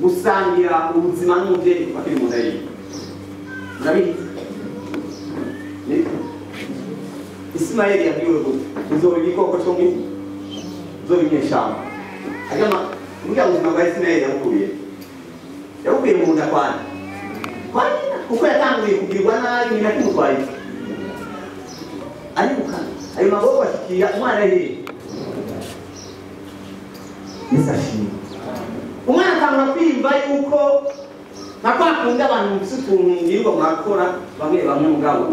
gusangira ubuzima n'umubyeyi kuva akiri mu nda yiwe. Murabizi? Ismaeli yabwiwe gute? Uzoba igikoko cyo mu isi, uzoba inyeshyamba. Agama Burya buzima bwa Isirayeli yabukuye mu nda kwa nyina, kuko yatanguye kugirwa nabi nyina akimutwaye ariruka ayo maboko ashikira umwana hehe. Yesu ashimwe. Umwana atangura kwiyumva yuko nka kwa kundi abantu mufise utuntu mwirirwa murakora bamwe bamwe mugabo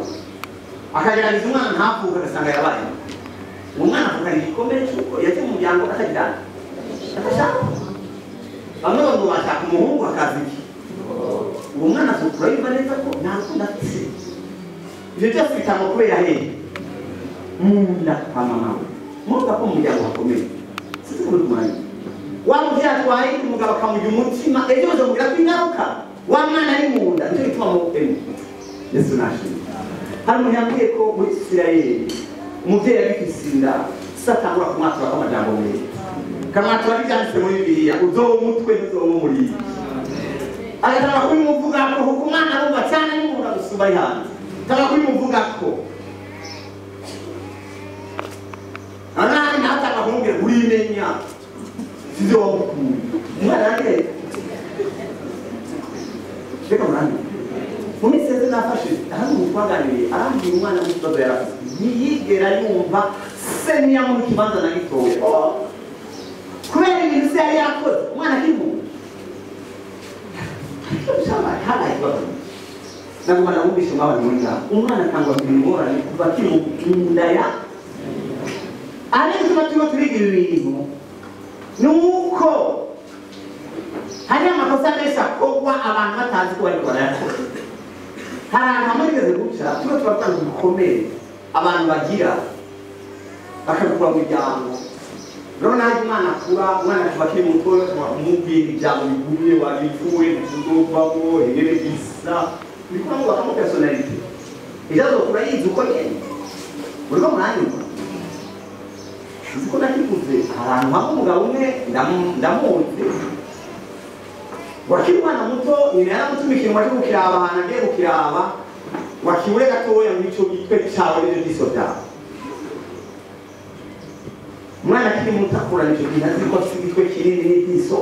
akagerageza umwana ntavuke agasanga yabaye. Uwo mwana avukana igikomere c'uko yaje mu muryango atagira atashaka. Bamwe ngo bashaka umuhungu akaza iki, uwo mwana azokura yumva neza ko nta rukundo afise. Ivyo byose bitangwa kubera hehe? Mu nda kwa mama we. Murumva ko mu muryango hakomeye. Sinzi ko muri kumwanya. Wa muvyeyi atwaye umugabo akamurya umutima, ejo bazomubwira ko ingaruka wa mwana ari mu nda. Nico gituma mu Yesu nashimwe. Hari umuntu yambwiye ko muri Isirayeli umuvyeyi agifise inda se atangura kumwaturako amajambo meza, akamwatura n'ivyanditse muri Bibiliya, uzoba umutwe ntuzoba umurizo. Agatangura kubimuvugako kuko umwana arumva cane ari mu nda gusumba ari hanze. Atangura kubimuvugako. Nawe nawe atangura kumubwira urimenya sivyo wamukuye. Umwana ararira. Reka murange. Mu minsi iheze nafashe hano umuntu twaganiriye arambwira umwana w'ikibazo yari afise ntiyigera yumva se ntiyamuha ikibanza na gitoya kubera ibintu se yari yakoze. Umwana akiri mu nda habaye ikibazo. Naguma ndamwumvishe mw'abantu muri ngaha, umwana atangwa kugira ingorane kuva akiri mu nda ya ariko tuba turiko turiga ibi bintu ni uko hari amakosa menshi akorwa abantu batazi ko bariko barayakora. Hari ahantu hamwe bigeze guca tuba turavuga ngo ibikomere abantu bagira bakabikura mu muryango. Rero naho umwana akura, umwana kuva akiri muto kumubwira ijambo bigumye wabipfuye ntuzovamwo ingene bisa biriko uramwubakamo personalite ejo azokura yize uko nyene. Uriko muranyumva? Nzi ko nakivuze ahantu hamwe umugabo umwe ndamuzi wakiri umwana muto, nyina yaramutumikiye ngo aje gukiraba ahantu agiye gukiraba wakibure gatoya mw'ico gitwe cawe n'ivyo vyiso vyawe. Umwana akiri muto akurana ico kintu azi ko afise igitwe kinini n'ivyiso.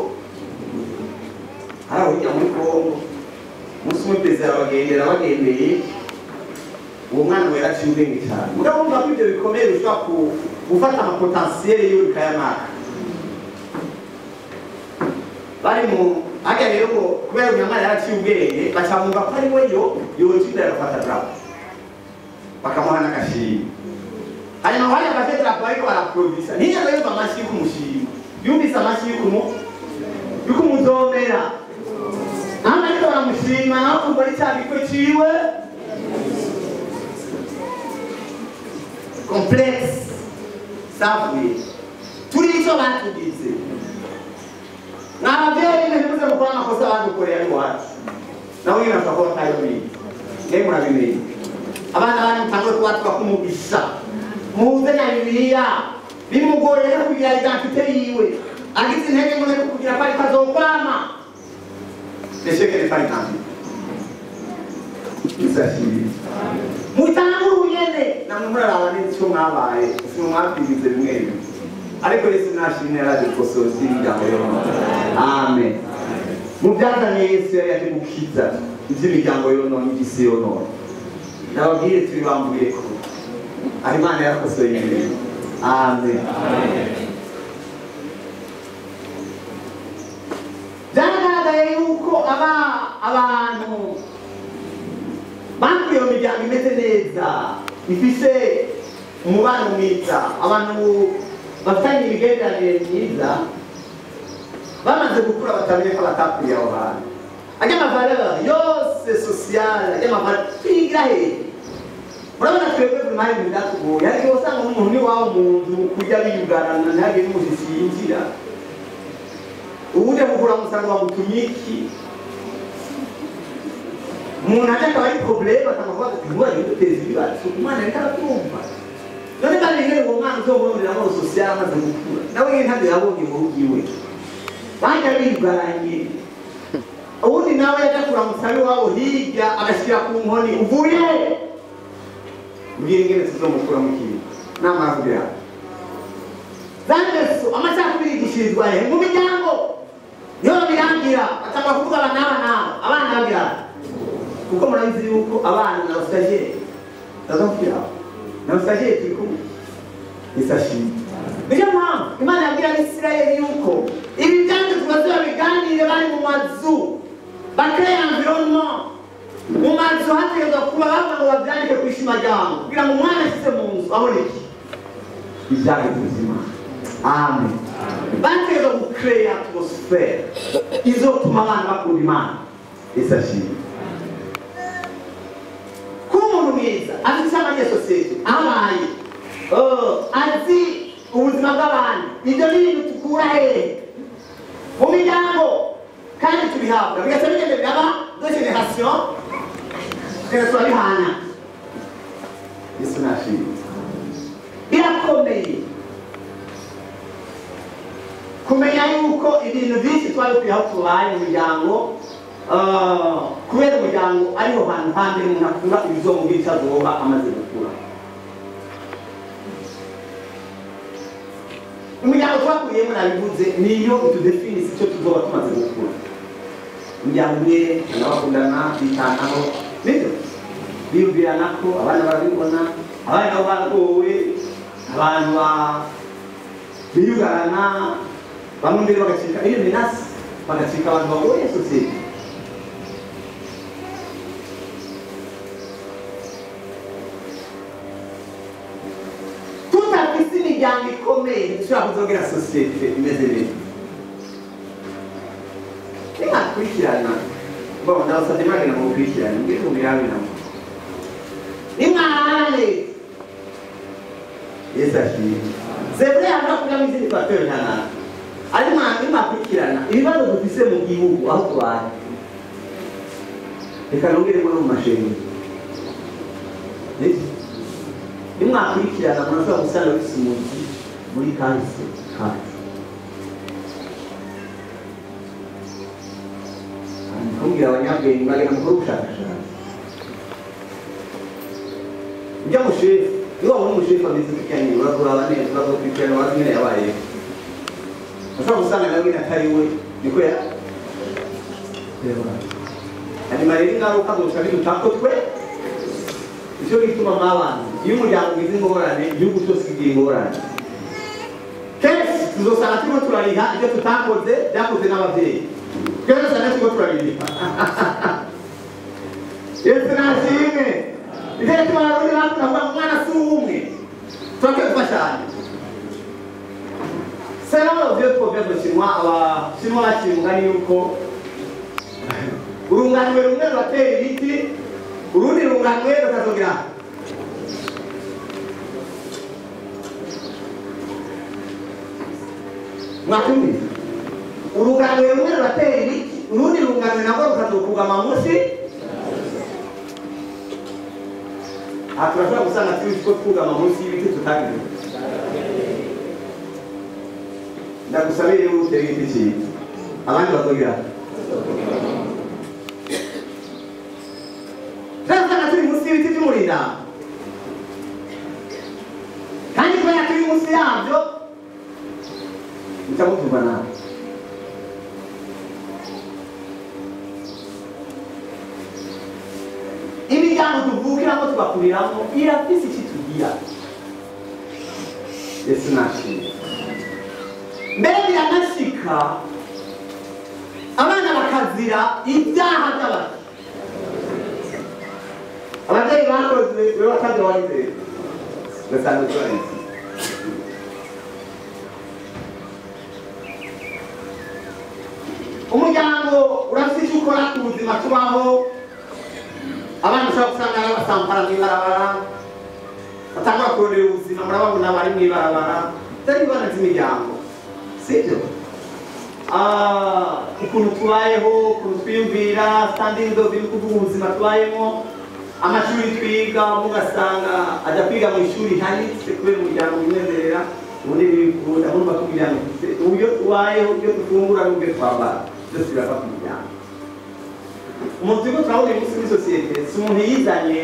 Hariya hirya muri Kongo umunsi umwe perezida arabagendera bagendeye, uwo mwana ngo yaraciye ubwenge cane. Mugabo urumva ko ivyo bikomeye bishobora gufata amapotensiyeli yiwe bikayamaka. Bari mu harya rero ngo kubera uyu mwana yaraciye ubwenge baca bumva ko ari we yoca imbere agafata drapo bakamuha n'agashimwe. Hanyuma ngo hariya afashe drapo ariko baraprodisa ntiyigeze yumva amashyi y'ukumushima, yumvise amashyi y'ukumuzomera. Naho ariko baramushima nawe akumva ari ca gikwe ciwe complexe zavuye turi ico batugize. N'abavyeyi ntimuze mukora amakosa badukoreye ari iwacu, nawe nyene bashobora kuba batabimenye, mwe murabimenye. Abana banyu mutangure kubatura k'umugisha, muze na Bibiliya bimugoye no kugira identite yiwe, agize intege ngo no kugira ko ariko azokwama. L'échec n'est pas identité. Mutangure ubunyene namwe muraraba n'ico mwabaye, si mwabwize bimwe bimwe. Ariko Yesu nashimwe yaradukosora imiryango yonona. Amen. Mu byazanye Yesu yari yaje gukiza iby'imiryango yonona iby'isi yonona. Ndababwire turi bambuye ko aho Imana yarakosoye ibintu. Amen. Byaragaragaye yuko abantu bakuriye mu miryango imeze neza, ifise umubano mwiza, abantu bafitanye imigenderanire myiza, bamaze gukura batamenye ko batakuriye aho hantu. Ajya amavaleur yose sociale, ajya amavaleur twigira hehe? Murabona twebwe buri ibintu byatugoye, ariko usanga nk'umuntu n'iwabo mu nzu kurya biyugarana ntihagire n'umushitsi yinjira. Ubu uje kugura umusaruro bamutumye iki? Umuntu aje akaba ari problème akanga kuvuga ati ntiwari guteza ibibazo, umwana ariko arabyumva. None kandi rero uwo mwana uzomuronderamo social amaze gukura, nawe nyene ntabyo yabonye mu rugo iwe. Bajya biyugaranye. Ubundi nawe yaja kuramutsa ab'iwabo hirya agashyira ku nkoni uvuye. Mbwira ingene tuzomukura mu kintu. Namara kugira. Za ngeso amacakubiri yigishirizwa hehe? Mu miryango. Niyo babirangira batangura kuvuga abana n'aba abana bagira kuko murabizi yuko abana na stagiaire ndazakubwira na stagiaire turi kumwe isashimwe. Niyo mpamvu Imana yabwira Abisirayeli yuko ibi byanditswe bazobiganire bari mu mazu, bakreye environnement mu mazu hategerezwa kuba bavuga ngo babyandike ku ishima ryabo kugira ngo umwana ashyize mu nzu abone iki ibyanditswe by'Imana. Amen. Bategerezwa gucreya atmosphere izotuma abana bakunda Imana. Isashimwe. Kuba umuntu mwiza afite ishyamba sosiyete abaye azi ubuzima bw'abandi, ibyo ni ibintu tukura hehe mu miryango kandi tubihabwa bigaca bigenda biraba de generation tugenda turabihana. Yesu nashimwe. Birakomeye kumenya yuko ibintu byinshi twari aho tubaye mu muryango, kubera umuryango ariho hantu hambere umuntu akura ibizomubwira icyo azoba amaze gukura. Umuryango twakuriyemo nabivuze niyo utudefinise icyo tuzoba tumaze gukura. Umuryango umwe abakundana bitanaho nibyo biyumvirana ko abana barabibona, abana nabo baragowe, abantu biyugarana bamwe mbere bagacika iyo menasi bagacika abantu bagoye sosiyete. Tutafise imiryango ikomeye ntidushobora kuzogera sosiyete imeze neza. Nimwakurikirana bon ndabasabye mwagenda mukurikirana mbwire mubirabe nabo nimwarane. Yesu ashimwe. C'est vrai hano kugira ngo izindi facteur ntanana ariko nimwakurikirana ibibazo dufise mu gihugu aho tubaye, reka nongeremo no mu mashengero. Nimwakurikirana murashobora gusanga bifise umuzi muri kahise kacu. Kumbwira abanyabwenge bagenda mukora ubushakashatsi. Ujya mushefu, iyo wabona umushefu ameze gutya nyine urakuraba neza, urakurikirana wazi nyine yabayeho. Ushobora gusanga nawe nyine atari we, niko ya hanyuma rero ingaruka zoca bidutako twe. Icyo gituma mw'abantu iyo umuryango ugize ingorane igihugu cyose kigira ingorane. Kenshi tuzosanga turimo turariha ibyo tutakoze byakoze n'ababyeyi. Twese usanga turimo turabiriha. Yesu nashimwe. Nicyo gituma abarundi bakunda kuvuga ngo umwana si uw'umwe, turakwiye gufashanya. Selon le vieux proverbe chinois, abashinwa baciye umugani yuko urunganwe rumwe ruratera ibiti urundi runganwe rukazogira. Mwakumvise? Urunganwe rumwe ruratera ibiti urundi runganwe narwo rukazokugama munsi. Aha turashobora gusanga turi ko twugama munsi y'ibiti tutagize. Ndagusabire rero utere igiti cyiza abandi bazogira. Turasanga turi munsi y'ibiti by'umurinda kandi kubera turi munsi yabyo muca mutumva nabi. Imiryango tuvukiramo tugakuriramo irafise icyo itugira. Yesu nashimwe. Mbere biranashika abana bakazira ibyaha by'abantu. Ababyeyi bakoze we batabyo wizeye ugasanga utubarize. Umuryango urafise icyo ukora ku buzima tubaho. Abana ushobora gusanga ari abasampara mw'ibarabara, batangura kurondera ubuzima, murababona bari mw'ibarabara, byari ingorane z'imiryango, sibyo? Ukuntu tubayeho, ukuntu twiyumvira, standing of kuvuga ubuzima tubayemo, amashuri twiga, ugasanga ajya kwiga mu ishuri hanitse kubera umuryango winezerera, ubundi ntibikunda, urumva ko umuryango ufite uburyo tubayeho, uburyo dufungura n'uburyo twambara, byose birava ku muryango. Umuntu turiko turabona uyu munsi muri sosiyete si umuntu yizanye,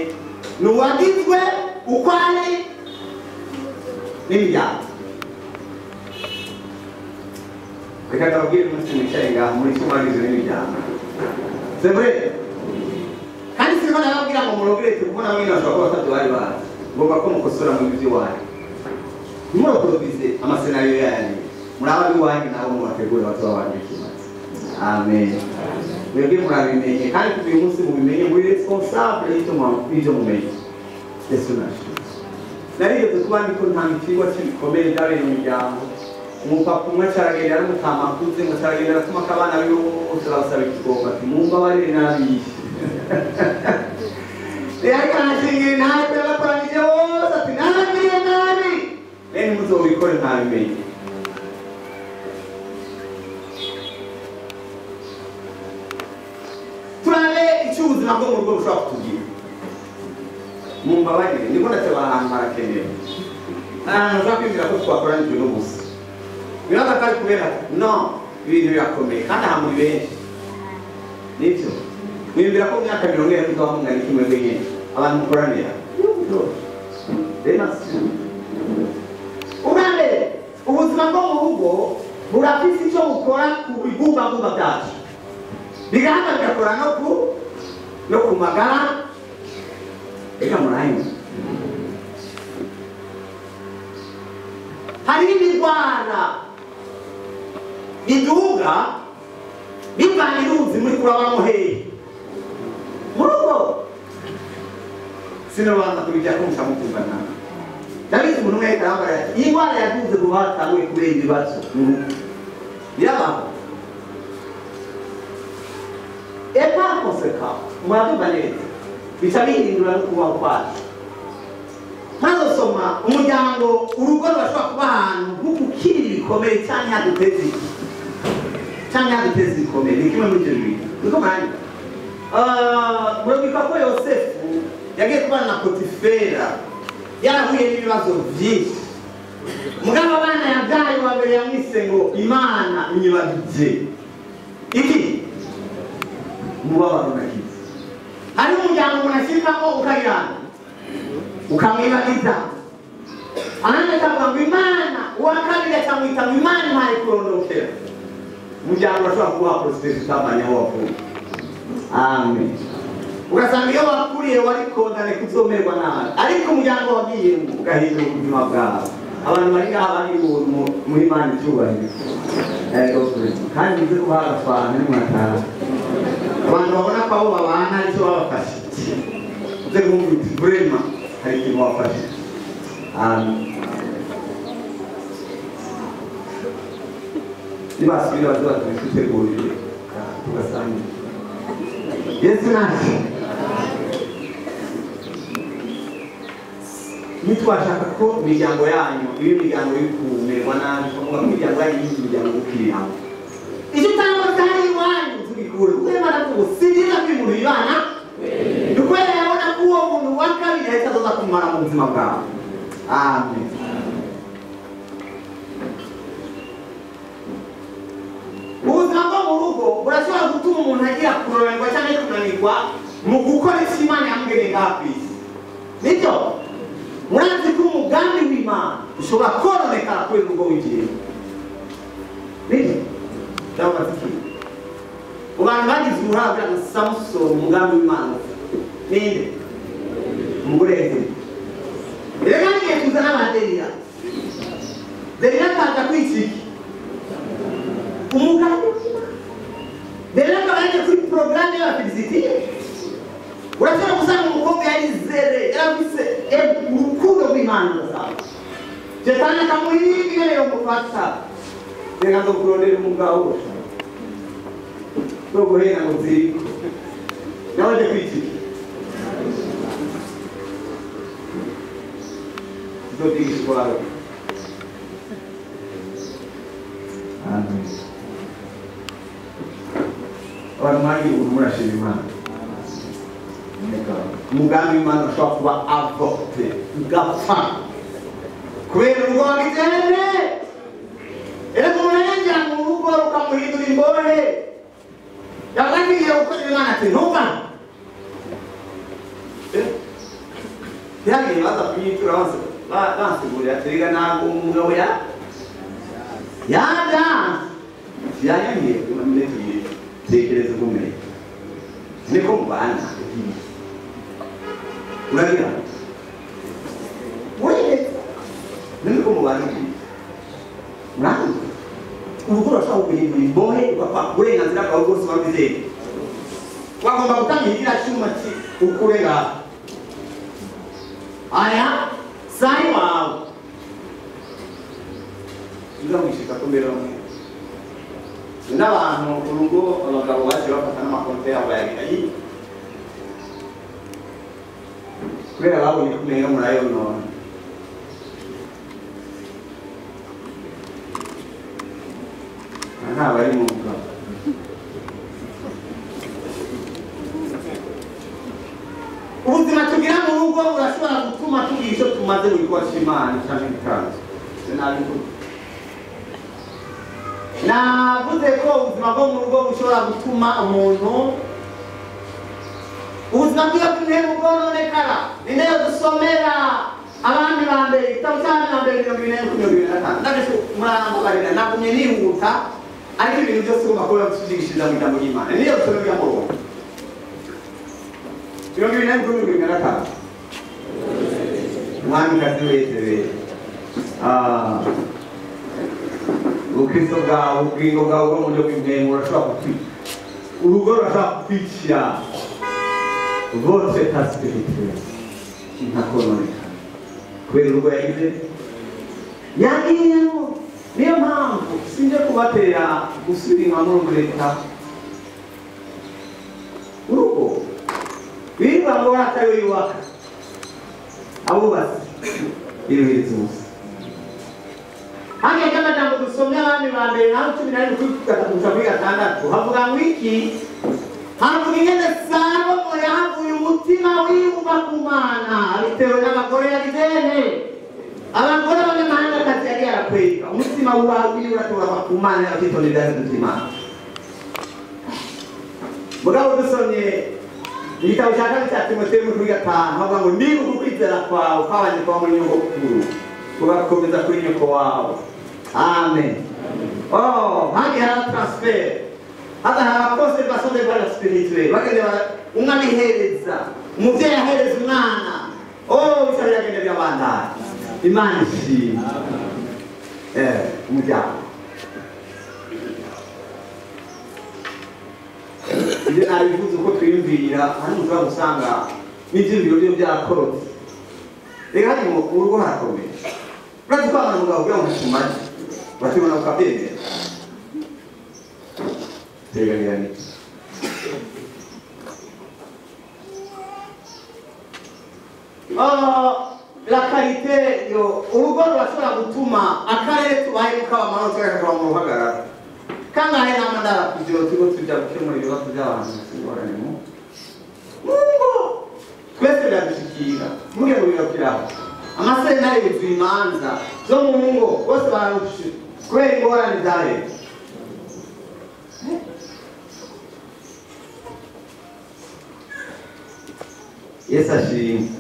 ni uwagizwe uko ari n'imiryango. Reka ndababwire umunsi mwicaye ngaha muri cyo mwagize n'imiryango. C'est vrai. Kandi siko nababwira ngo murogerete kuko namwe bashobora kuba batatu bari bazi. Ngomba ko mukosora mu by'iwanyu. Ntimuraproduise amasenariyo yanyu. Muri ab'iwanyu nabo mubategure bato babanyu ikimaze. Amen. Mwebwe murabimenye kandi kuva uyu munsi mubimenye muri responsable y'icyo mumenye. Yesu nashimwe. Narigeze kuba ndiko ntanga ikigwa cy'ibikomere byabereye mu miryango. Umupapa umwe acaragenda aramutama akuze ngo acaragenda aratuma ko abana biwe bose barasaba ikigongo ati mumbabarire nabishe. Rero ariko arashingira intare yabakoranije bose ati nabagiriye nabi. Bene muzobikore ntabimenye. Turabe icyo ubuzima bwo mu rugo bushobora kutugira. Mumbabarire niko ndateba ahantu harakenewe. Ahantu ushobora kwibwira ko twakoranijwe n'ubusa. Biraza ko ari kubera no ibintu birakomeye kandi aha muri benshi. Nibyo. Mwibwira ko mu myaka 40 muzaba mungana iki mwebwe nyine abantu mukoranira. Ubwa mbere ubuzima bwo mu rugo burafise icyo bukora ku bigumbagumba byacu. Bigahanga bigakora no ku magara. Reka murahimba. Hariho imirwara iduga bivanye iruzi muri kurabamo hehe mu rugo. Sinobanza kubijya ko muca mukumva nabi. Ndabizi umuntu umwe yahita arambara ati iyi ndwara yaduze kuva hatanguye kubera ibibazo mu rugo. Birabaho. Et par conséquent, murabyumva neza bica bihindura no kubaho kwacu. Ntazosoma umuryango urugo rurashobora kuba ahantu nko gukirira ibikomere cyangwa haduteza iki cyangwa haduteza ibikomere ni kimwe muri ibyo bintu. Niko mwanya murabwirwa ko Yosefu yagiye kubana na Potifera yarahuye n'ibibazo byinshi. Mugabo abana yabyaye uwa mbere yamwise ngo Imana inyibagije iki umubabaro nagize. Hari umuryango umuntu ashyiramo ukayirana ukamwibagiza. Ahandi akavuga ngo Imana, uwa kabiri akamwita ngo Imana impaye kurondokera. Umuryango urashobora kuguha prosperity utamenya aho wavuye. Amen. Ugasanga iyo wakuriye wari kondane kuzomerwa nabi, ariko umuryango wagiyemo ugahindura ubuzima bwawe. Abantu bari ngaha bari muri Imana icyubahiro. Kandi muze kubaha agafanta nimwataha. Abantu babona ko abo babana aricyo babafashije. Uze kumva uti vraiment hari ikintu wafashije. Amen. Nibasubira baze batubitutegurire tugasangira. Yesu nashimwe. Nitwashaka ko imiryango yanyu ibe imiryango y'ukumererwa nabi, tukavuga ko imiryango yanyu ari imiryango y'ukiramo. Icyo utanga hari iwanyu tubikure kuko Imana avuga si byiza ko umuntu yibana ni ukubera yabona ko uwo muntu wa kabiri ahita aza kumara mu buzima bwawe. Amen. Ubuzima bwo mu rugo burashobora gutuma umuntu agira kurorerwa cyangwa kunanirwa mu gukora icyo Imana yamugeneye ngaha ku isi. Nibyo? Murazi ko umugambi w'Imana ushobora kononekara kubera urugo wigiyemo. Nibyo? Ndabaza iki? Mu bantu bagize uruhare kugira ngo Samusoni umugambi w'Imana ninde? Umugore yagize. Rero ngiye kuzana ba Delila. Delila akaza kwica iki? Umugambi w'Imana. Delila akaba yaje kuri porogaramu y'Abafilisitiya. Urashobora gusanga umukobwa yarizere yarafise urukundo rw'Imana rudasanzwe. Shetani akamuhiga rero mufata. Reka nzokurondera umugabo zo guhera ngo ziriko. Nawe aje kwica iki? Nzobigishwa. Amen. Abantu mwagiye ubuntu murashima Imana. Umugambi w'Imana ushobora kuba avorté ugapfa kubera urugo wagize. Erega umuntu yinjira mu rugo rukamuhindura imbohe. Yaganiriye gukorera Imana ati ntuva. Byagiye baza kunyitura bansigurira ati rega ntabwo umugabo yabyanze. Yanyangiye imwe tugiye tekereza ukomeye niko mubana uragira wewe niko mubana muranga urugo rurashobora guhindura imbohe ugapfa uburenganzira bwawe bwose wabizeye wagomba gutangira cyuma ukure ngaho aya sayi wawe nzamushika kumbera umwe n'abantu urugo abagabo baje bafata n'amakonte yabo bayagira yi kubera babonye kumenya murayonona ntabwo ari mu mugabo ubuzima tugira mu rugo burashobora gutuma tugira icyo tumaze mu gikorwa cy'Imana cyangwa igitanzo. Navuze ko ubuzima bwo mu rugo bushobora gutuma umuntu ubuzima bwiwe bw'intego bwononekara. Ni nayo dusomera abami ba mbere igitabo cy'abami ba mbere 24-25. Ndabese murambabarira nagumye nihuta ariko ibintu byose ugomba kuba tubyigishiriza mu ijambo ry'Imana. Niyo dusomera ujya mu rugo 24-25. Umwamikazi wese ubukristo bwawe ubugingo bwawe bwo mu buryo bw'impemu urashobora kutwica urugo rurashobora kukwicira votre état spirituel ntakononekara kubera urugo yagize yagiyemo. Niyo mpamvu sinje kubatera gusubira inyuma muri leta urugo biba ngo hatayo yubaka abubatsi biruhiriza ubusa. Hano cy'amajambo dusomye abami ba mbere naho 14-6 havuga ngo iki? Havuga ingene Salomo yahavuye umutima wiwe ku Mana bitewe n'abagore yagizene abagore b'abanyamahangakazi yari yarakwega umutima wawe uratora ku Mana yakitondera iby'Imana. Mugabo dusomye igitabo cya kabiri cya Timoteyo kuri 5 havuga ngo niba ukwizera kwawe kwabanje kuba muri nyogokuru ugakomeza kuri nyoko wawe. Amen. Oh, hagi hari transfer hata hari conservation des valeurs spirituelles bagende umwe abihereza umuvyeyi ahereza umwana. Oh, bisa biragenda birabandanya. Imana ishimwe. Umuryango ibyo nabivuze uko twiyumvira hano ushobora gusanga n'ibyiyumviro byo byakorotse. Reka hano mu rugo harakomeye urazi ko abantu mugabo kugira ngo tumaze uratubona ukabyemera teganira niki la qualité yo urugo rurashobora gutuma akarere tubayemo kaba amahoro kakaba mu ruhagarara. Kangahe n'amandara kujyo turiko tuja gukemura ibibazo by'abantu ingorane mu ngo twese biradushikira muge mu biro kiraho amasenari yuzuye imanza zo mu ngo bose bararushe kubera ingorane za leta. Yesu ashimwe.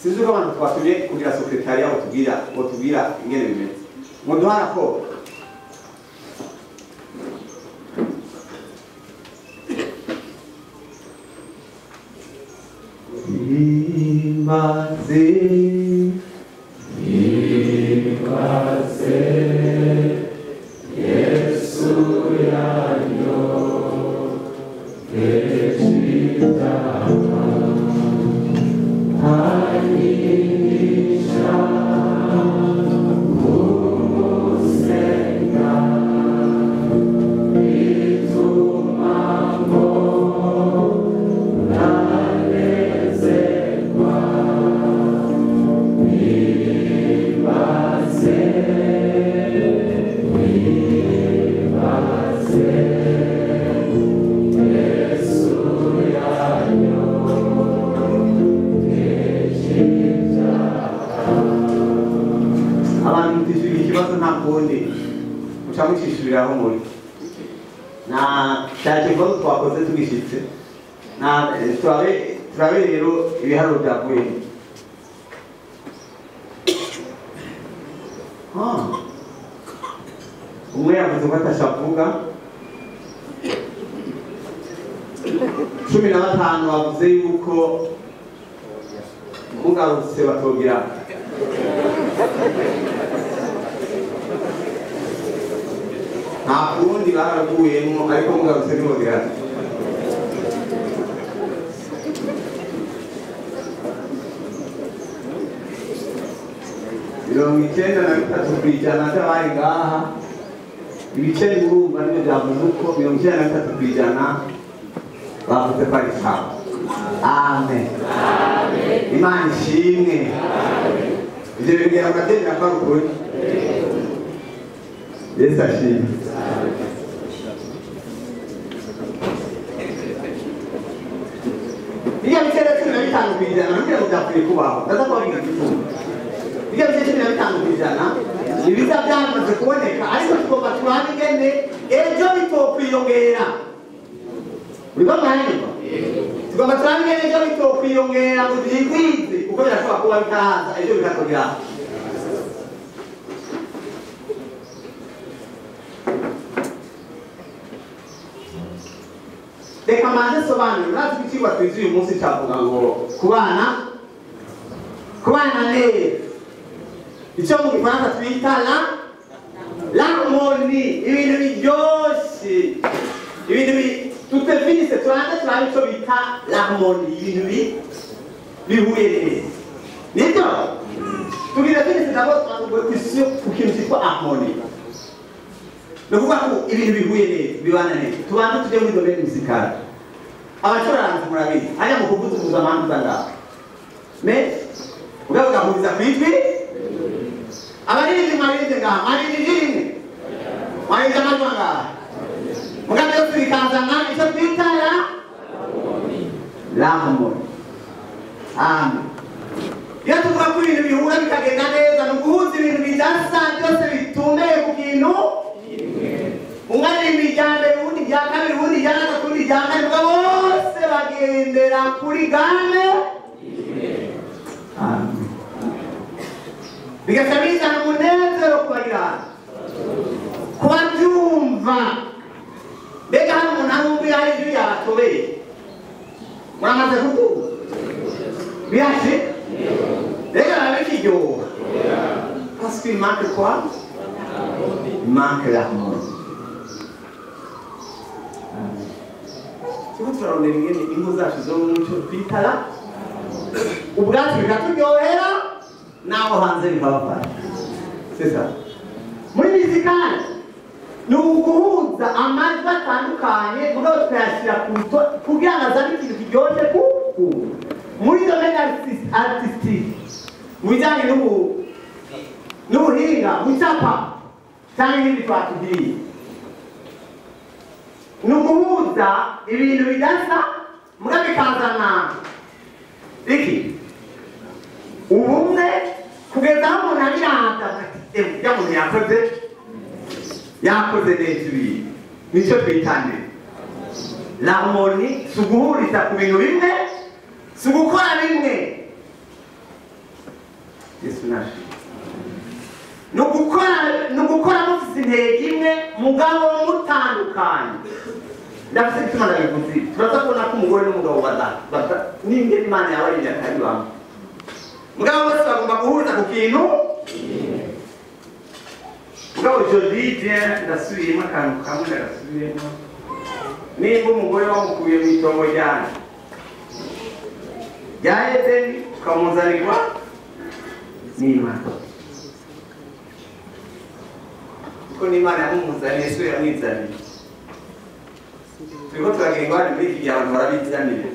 Sinzi ko abantu twatumye kugira sekretariya botubwira ingene bimeze muduha raporo. Himbaze Yesu yanyo anyigisha kumusenga bituma mbona nezerwa. Himbaze Yesu yanyo. Abantu mutishyura ikibazo nta kundi muca mucishuriraho muri na cya kibazo twakoze tugishyitse na turabe rero ibiharuro byavuye. Umwe yavuze ko atashavuga, 15 bavuze yuko mugarutse batogira. Nta kundi baraguyemo, ariko mugarutse ntibogira. Mirongo icyenda na bitatu kw'ijana by'abari ngaha, ibice ngurumva nibyo byavuze uko 93% bavuze ko ari sawa. Amen. Imana ishimwe. Ibyo bibwira mukabyemera ko ari ukuri. Yesu ashimwe. Bijya bice 15% nubwira ngo byapfuye kubaho, ndaza kubabwira igituma. Bijya bice 15% ibiza byamaze kuboneka, ariko tugomba turabe ingene ejo bitokwiyongera. Uriko mwanyumva? Tugomba turabe ingene ejo bitokwiyongera ngo byigwize, kuko birashobora kuba bitaza ejo bikatugeraho. Reka manze sobanure, murazi ko icigwa twize uyu munsi cavuga ngo kubana neza, icyo mu gifaransa twita l'harmonie, ibintu biryoshe, ibintu tutefinise, turanze turabe ico bita l'harmonie, ibintu bihuye neza. Nibyo? Tugira finise d'abord twavuye ku kintu cyitwa harmonie. Ni ukuvuga ko ibintu bihuye neza, bibana neza. Tubanze tujye muri domaine musicale. Abacuranzi murabizi, hariya mu kuvuza uvuza amanza ngaho. Mais mugabo ugahuriza ku ijwi. Abaririmbyi mwaririmbye ngaha, mwaririmbye rimwe, mwaririmbye amajwi angahe? Mugabo byose bikazana icyo twita l'harmonie. Amen. Iyo tuvuga ko ibintu bihura bikagenda neza, ni uguhuza ibintu bidasa byose bitumbeye ku kintu. Umwe aririmba irya mbere, uwundi irya kabiri, uwundi irya gatatu, uwundi irya kane, mugabo bose bagendera kuri gamme. Amen. Bigaca bizana umunezero kubagira, kubabyumva. Mbega hano umuntu arumva iyo hari ijwi yabatobeye, muramaze kubyumva? Birashe? Mbega biba bikiryoha? Parce qu'il manque quoi? Il manque l'harmonie. Turiko turarondera ingene ingo zacu zo mu muco twitara, ubwacu bikaturyohera, naho hanze bikabafasha. C'est ça. Muri musicale ni uguhuza amajwi atandukanye mugabo tukayashyira ku kugira ngo azane ikintu kiryoshye ku muri domaine artistique, mu bijyanye n'ubuhinga, gucapa cyangwa ibindi twatubwiye. Ni uguhuza ibintu bidasa mugabo bikazana iki ubumwe, kugeza aho umuntu abirata ati ujya muntu yakoze neza ibintu. Nicyo twitane l'harmonie, si uguhuriza ku bintu bimwe, si ugukora bimwe. Yesu nashimwe. Ni ugukora mufise intego imwe mugabo mutandukanye. Ndafise igituma ndabivuze, turaza kubona ko umugore n'umugabo n'ingene Imana yabaremye atari bamwe, mugabo bose bagomba guhuriza ku kintu. Mugabo je dis bien, ndasubiyemo akantu kamwe, ndagasubiyemo. Nimba umugore wamukuye mu itongo ryanyu rya Edeni ukamuzanirwa n'Imana, kuko n'Imana yamumuzaniye, Yesu yamwizaniye. Turiko turagira ingorane muri iki gihe, abantu barabizanira,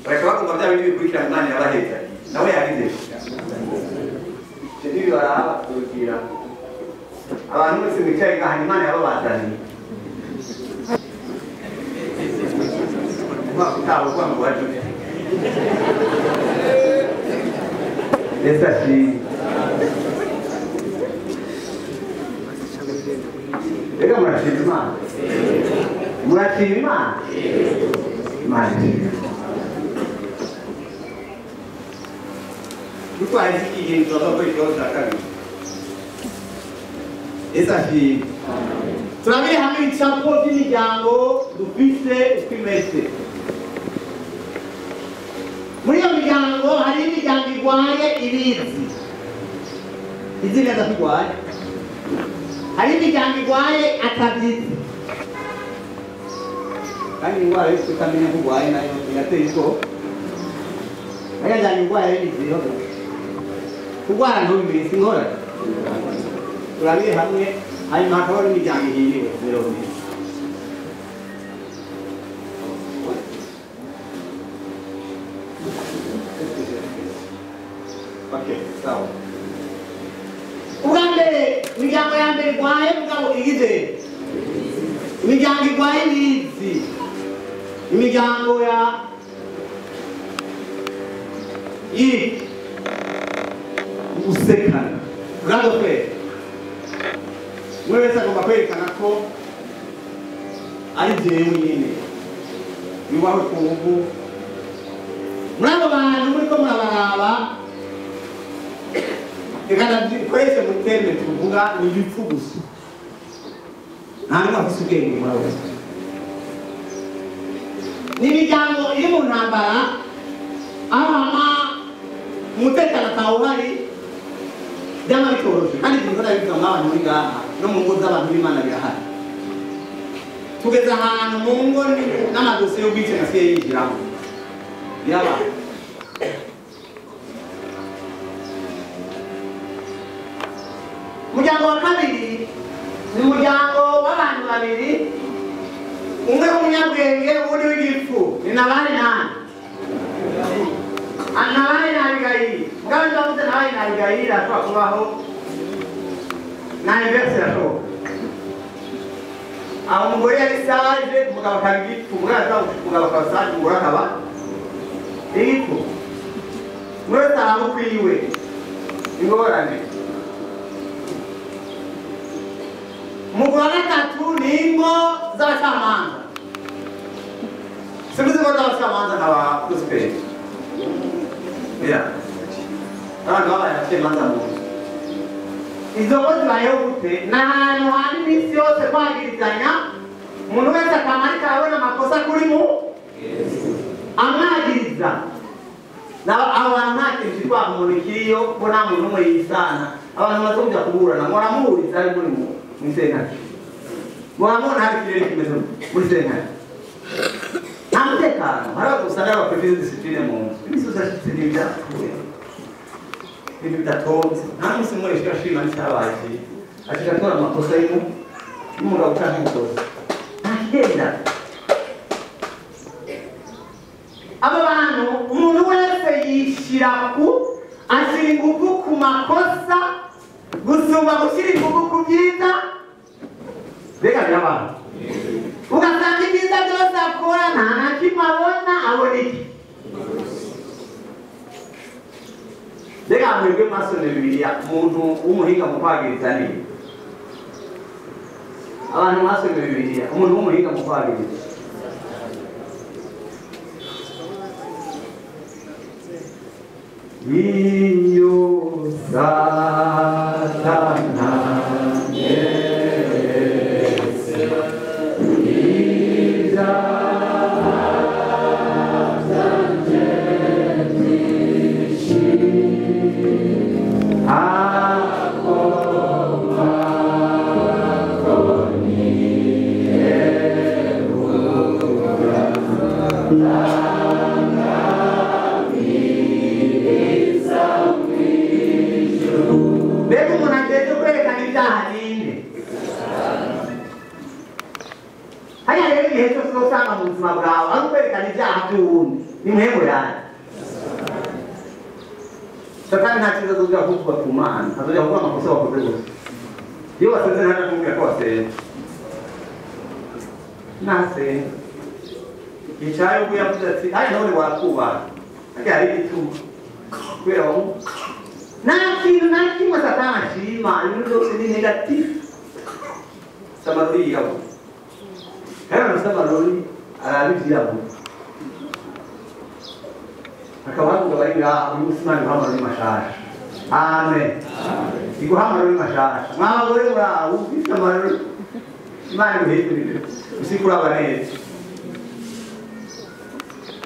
bareka bagomba bya bindi bikurikirana Imana yabahezaniye, nawe yagize ivyo ntibibaraba. Tubibwira abantu mwese mwicaye ngaha, Imana yababazaniye. Umwaka utaha uvuga ngo waje ute? Yesu ashimwe. Reka murashima Imana, murashima Imana, Imana ishimwe. Dutwaye iki gihe turaza gukora ikibazo cya kabiri. Yesu ashimwe. Turabire hamwe ibicapo by'imiryango dufise uko imeze. Muri iyo miryango hari imiryango irwaye ibizi, izi neza ko irwaye. Hari imiryango irwaye atabyizi, kandi indwara yose utamenya ko urwaye nayo irateye ubwoba. Ayajyanye indwara y'ibiziho, kurwara ntubimenye si ingorane. Turabire hamwe, hanyuma hakabaho n'imiryango ihiriwe 40. Okay, sawa. Ubwa mbere, imiryango ya mbere irwaye mugabo igize imiryango irwaye ibizi, imiryango ya gusekana. Grado fe umwe wese agomba kwerekana ko ari jewe nyine yubawe ku nguvu. Muri abo bantu muriko murabaraba, reka ndabikoreshe mu terme tuvuga ni ibipfu gusa, nta n'umwe afise ubwenge muri abo. Ni imiryango iri mu ntambara, aho hama umutekano atawuhari, byama bitoroshe. Kandi ibyo bikora bivuga mw'abantu muri ngaha no mu ngo z'abantu b'Imana birahari. Tugeze ahantu mu ngo n'amadosiye y'ubwicanyi asigaye yinjiramo, biraba. Umuryango wa kabiri ni umuryango w'abantu babiri, umwe w'umunyabwenge uwundi w'igifu. Ni Nabali nani? Nabali na Abigayili. Mugabo ndavuze Nabali na Abigayili ashobora kubaho na inverse irashoboka. Aho umugore yari sage, umugabo akaba igifu, umugore ashobora umugabo akaba sage, umugore akaba igifu. Umwe wese araba ukwiwe, ingorane. Umugwi wa gatatu ni ingo z'abacamanza. Simbizi ingo z'abacamanza nka ba Prosperi. Yeah. Abantu babaye abacamanza mu nzu. Izo ngo zibayeho gute? Ni ahantu haba iminsi yose kwagirizanya, umuntu wese akama ariko arabona amakosa kuri mu amwagiriza. Abo bantu nta kintu cyitwa umuntu kiriyo, ko nta muntu n'umwe yisana. Abantu bamaze kuja kuburana, muramuhuriza ari muri mu muri sentare. Muramubona hari ikirere kimeze muri sentare. Nta mutekano, hari abantu usanga bapfiriza discipline mu nzu. Imisozi yashitse n'ibyapfuye, ibintu bidatonze. Nta n'umunsi umwe yashika ashima n'icyabaye cyiza. Ashika atora amakosa y'umugabo canke umugore. Nta kigenda. Aba bantu umuntu wese yishira ku ashyira ingufu ku makosa gusumba gushyira ingufu ku byiza. Mbega birabaho. Ugasanga ibyiza byose akora nta na kimwe abona, abona iki? Mbega mwebwe mwasomye Bibiliya, umuntu w'umuhinga mu kwagiriza ni abantu mwasomye Bibiliya, umuntu w'umuhinga mu kwagiriza iyo Satana yese ibyaha byanjye byinshi agomba ko nihebura. Mbega umuntu ageze kwerekana ibyaha ninde? Hariya rero igihe cyose uzosanga mu buzima bwawe ari ukwerekana ibyaha by'uwundi, ni mwebwe yanyu. Satani nta cyiza azoja kuvuga ku Mana, azoja kuvuga amakosa wakoze gusa. Iyo wasenze ntaja kumubwira ko wasenze. Nasenze. Yicaye ubwo yavuze ati, "Ari none wakubaha." Ariko hari igituma. Kubera wamu nta kintu na kimwe Satani ashima, ibintu byose ni negatif. Samarori yirabura. Rero Samarori araba ivyirabura. Hakaba havuga bari ngaha, uyu munsi Imana iguha amarori mashasha. Amen. Iguha amarori mashasha. Mwabagore muraho, ufise amarori. Imana iguhindurire usikuraba neza.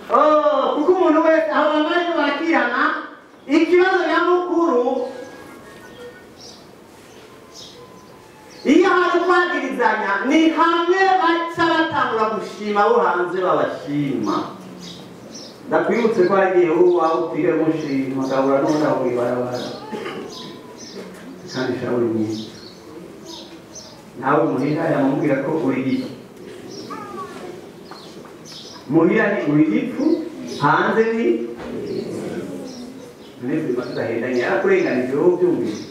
Oh, kuko umuntu wese aho bamaze bakirana ikibazo nyamukuru iyo hari kwagirizanya ni hamwe baca batangura gushima abo hanze babashima. Ndakwibutse ko hari igihe wowe utire mushima ukabura n'ubundi aho mw'ibarabara kandi shauri mwiza nawe muhira yamubwira ko uri giki muhira ni uri gipfu hanze ni none tudahendanye yarakurenganije wowe ubyumvise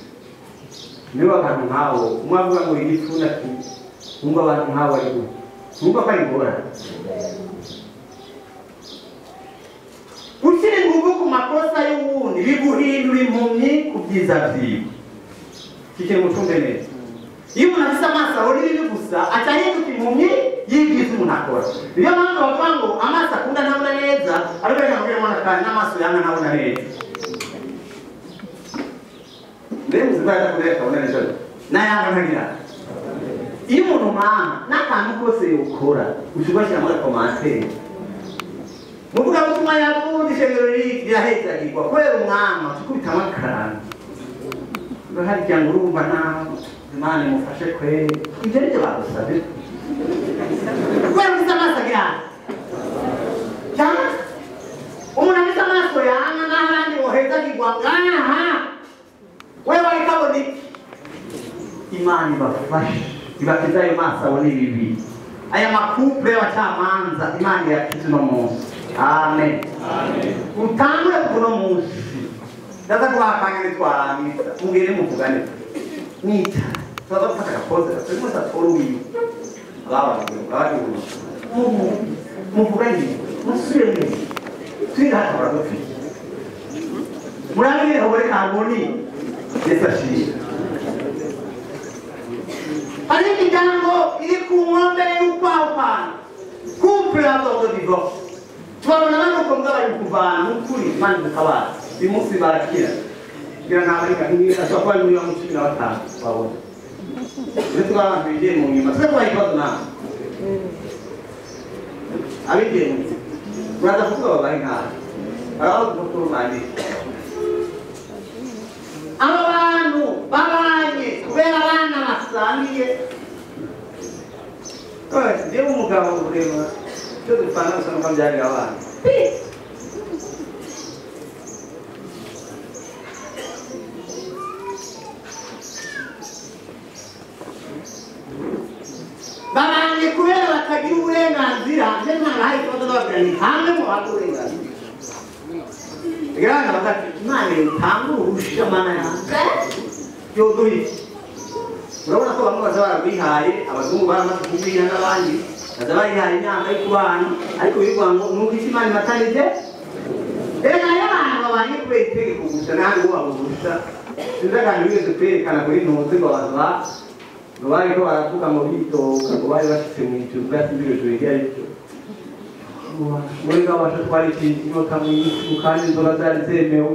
niba abantu nk'abo umwe avuga ngo uri gipfu undi wumva abantu nk'abo ari gute wumva ko ari ingorane. Ushyira ingufu ku makosa y'uwundi biguhindura impumyi ku byiza byiwe. Kikiri mucumbe neza. Iyo umuntu afise amaso abona ibibi gusa aca ahinduka impumyi y'ibyiza umuntu akora. Niyo mpamvu bavuga ngo amaso akunda ntabona neza ariko reka mbwire mwana kandi n'amaso yanga ntabona neza. Mbere muzi ko yadakunda akabona neza n'ayanga ntagira. Iyo umuntu mwanga n'akantu kose ukora uca ugashyiramo agakomantere. Muvuga butumwa yavuze ishengero rirahezagirwa kubera umwama tukubitamo akantu. Harya ngo urumva nawe Imana imufashe kweri ibyo nibyo bagusabye kubera ufite amaso agira cyangwa umuntu afite amaso yanga n'ahandi wohezagirwa ngaha wewe wariko abona iki. Imana ibafashe ibakize ayo maso abona ibibi. Aya makupure y'abacamanza Imana iyakize uno munsi. Amen. Utangure kuva uno munsi ndaza kubaha akanya nitwarangiza mugende muvugane mwicara turaza gufata agakoze buri wese atore uwiwe abagihugu muvugane musubire neza twihatabura gupfa murangire habone harmoni Yesu ashimwe. Hari imiryango iri ku nkombe y'ukwahukana couple y'abagabo divorce tubabona bano ko mbwa bari kuvana n'ukuri Imana idutabara uyu munsi barakira kugira ngo abarika ashobora kuba ari muri mirongo 15 babona uretse ko abantu bigiye mu nyuma tuze kubaha ikibazo nawe abigiye mu nyuma uraza kuvuga babahe nkaho baraho udupapuro banditse. Abo bantu babanye kubera abana basangiye. Njyewe umugabo ureba icyo dupfana gusa nuko mbyarira abana. Babanye kubera batagira uburenganzira nje ntangahaye ikibazo n'ababwira ni hamwe mu bahabwa uburenganzira. Igaragaza bati Imana itanga uruhusha mana yanjye yoduha iki. Urabona ko bamwe baza bararwihaye abazungu baramaze kurwiha n'abandi baza barihaye imyaka yo kubana ariko bivuga ngo nuko icyo Imana ibatanije reka iyo abantu babanye kubera itegeko gusa ntabwo babugusa. Sinzi akantu bigeze kwerekana kuri ntuzi ngo abantu ngo bariko baravuga ngo bitoka ngo bari bashitse mu ijuru ubwatsi bw'ijuru iryo ari ryo muri gabasha twari inyota mu isi kandi inzoga zari zemewe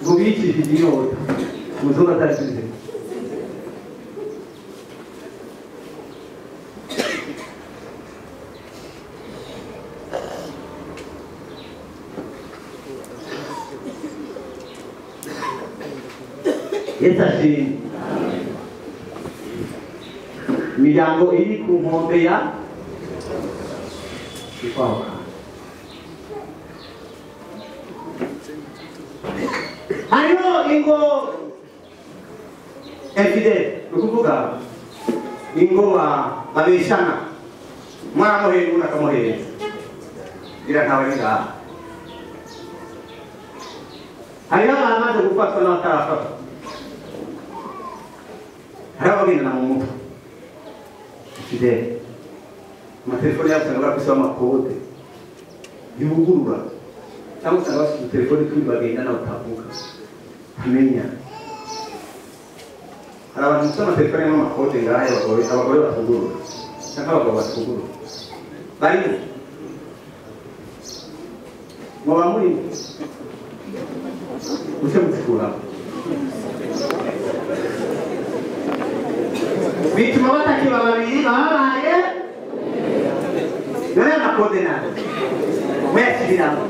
ngo bicishije inyota mu nzoga zari zemewe. Yesu ashimwe. Imiryango iri ku nkombe ya ikwahuka. Hariho ingo infidele, ni ukuvuga ingo babeshana umwe aramuhera undi akamuhera ngira ntawe ari ngaha. Hariho abamaze gufatwa n'abatarafatwa. Hariho abagendana mu mutwe infidele amatelefone yabo usanga barakuseho amakode yugurura cyangwa usanga bafite udutelefone tundi bagendana batavuga ntamenya. Hari abantu bafite amatelefone arimo amakode ngaha abagore batugurura cyangwa abagabo batugurura barimo muba murimo muce muzikuramo. Bituma batakiba babiri babaye none amakode nayo muyasubiramo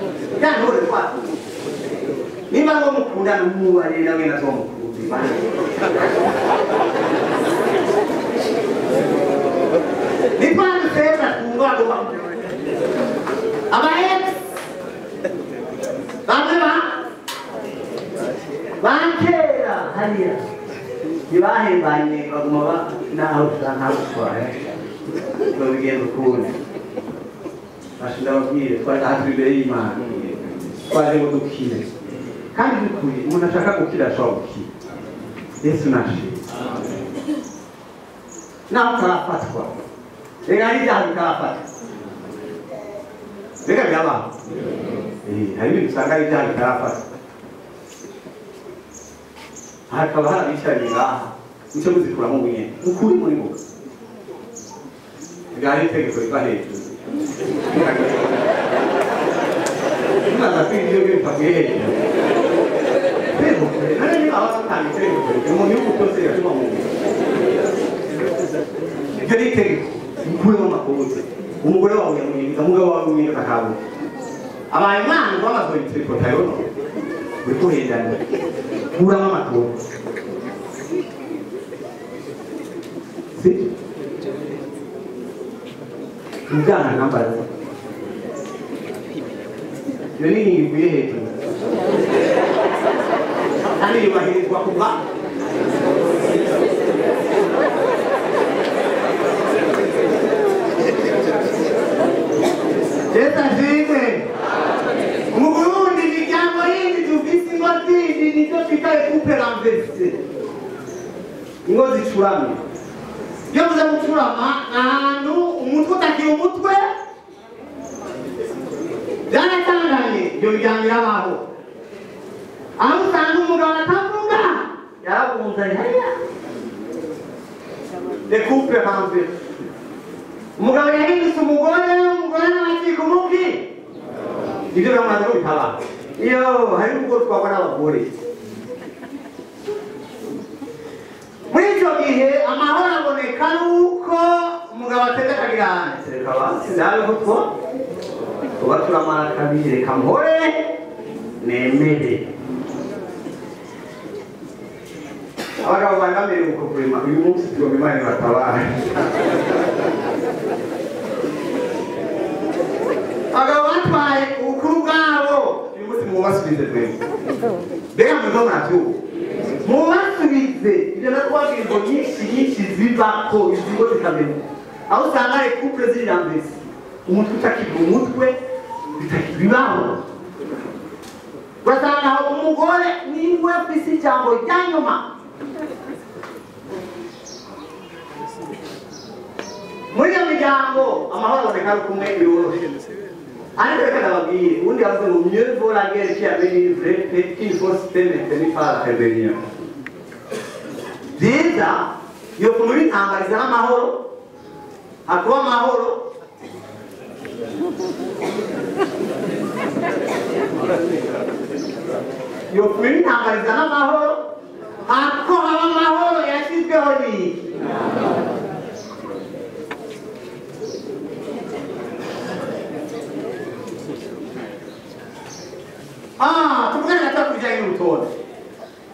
yantore twatu nimba ngo mukundana umubarire nawe nazo mukunda nipano sema twumva agomba aba ex bamwe ba kera hariya ntibahembanye baguma naho usanga gutwara babigenda ukundi bashinda babwire twari aha turi imbere y'Imana twaje ngo dukire kandi dukwiye umuntu ashaka gukira ashobora gukira Yesu nashimwe naho utarafatwa reka hari ibyaha bitarafatwa reka birabaho hari ibintu usanga ari ibyaha bitarafatwa hakaba hari abicaye ngaha muce muzikuramo nyene mukuri muri muga reka hari itegeko riva hejuru Imana kw'ivyo biva hejuru none niba batanga itegeko umuntu y'umukozi yatuma mu iryo ni itegeko mukuremo amakote umugore wawe yamwiga umugabo wawe yamwiga akawe abaye umwana wamaze itegeko tayono uri kuhendana kuramo amakote sibyo ibyaha ntambaza iyo ni ingingo ivuye hejuru kandi yubahirizwa kuva Yesu ashimwe mu Burundi imiryango yindi dufise ingo zindi nizo twita couple renversée ingo zicuramye iyo muze gucurama ahantu umutwe utakira umutwe byaratanganye iyo miryango irabaho aho usanga umugabo atavuga yarabunze hariya les couples renversés umugabo yahindutse umugore umugore n'abacika umugi ibyo biramaze ko bitaba iyo hari n'ubwo twabona n'abagore muri icyo gihe amahoro aboneka ari uko umugabo ateze akagira reka sindabe ko two tuba turamara kabiri reka mpore nemere abagabo bari bamerewe uko kurema uyu munsi tugomba Imana ibatabare abagabo batwaye ubukuru bwabo uyu munsi mubasubize twese mbega mwiza murabyuka mubasubize ibyo nakubabwira ngo nyinshi nyinshi zivako izi ngo zikamenya aho usanga hari couple ziri rambese umutwe utakirwa umutwe bibaho ugasanga aho umugore niwe afise ijambo rya nyuma muri iyo miryango amahoro aboneka ari kumwe yoroshe ariko reka ndababwire ubundi yavuze ngo mieux vaut la guerre qui avait une vraie paix qu'une fausse paix maintenue par la rébellion byiza iyo kuntu intambara izana amahoro hakuba amahoro iyo kuntu intambara izana amahoro hako haba amahoro yashyizweho n'iki tuvugane gato ku bijyanye n'urutonde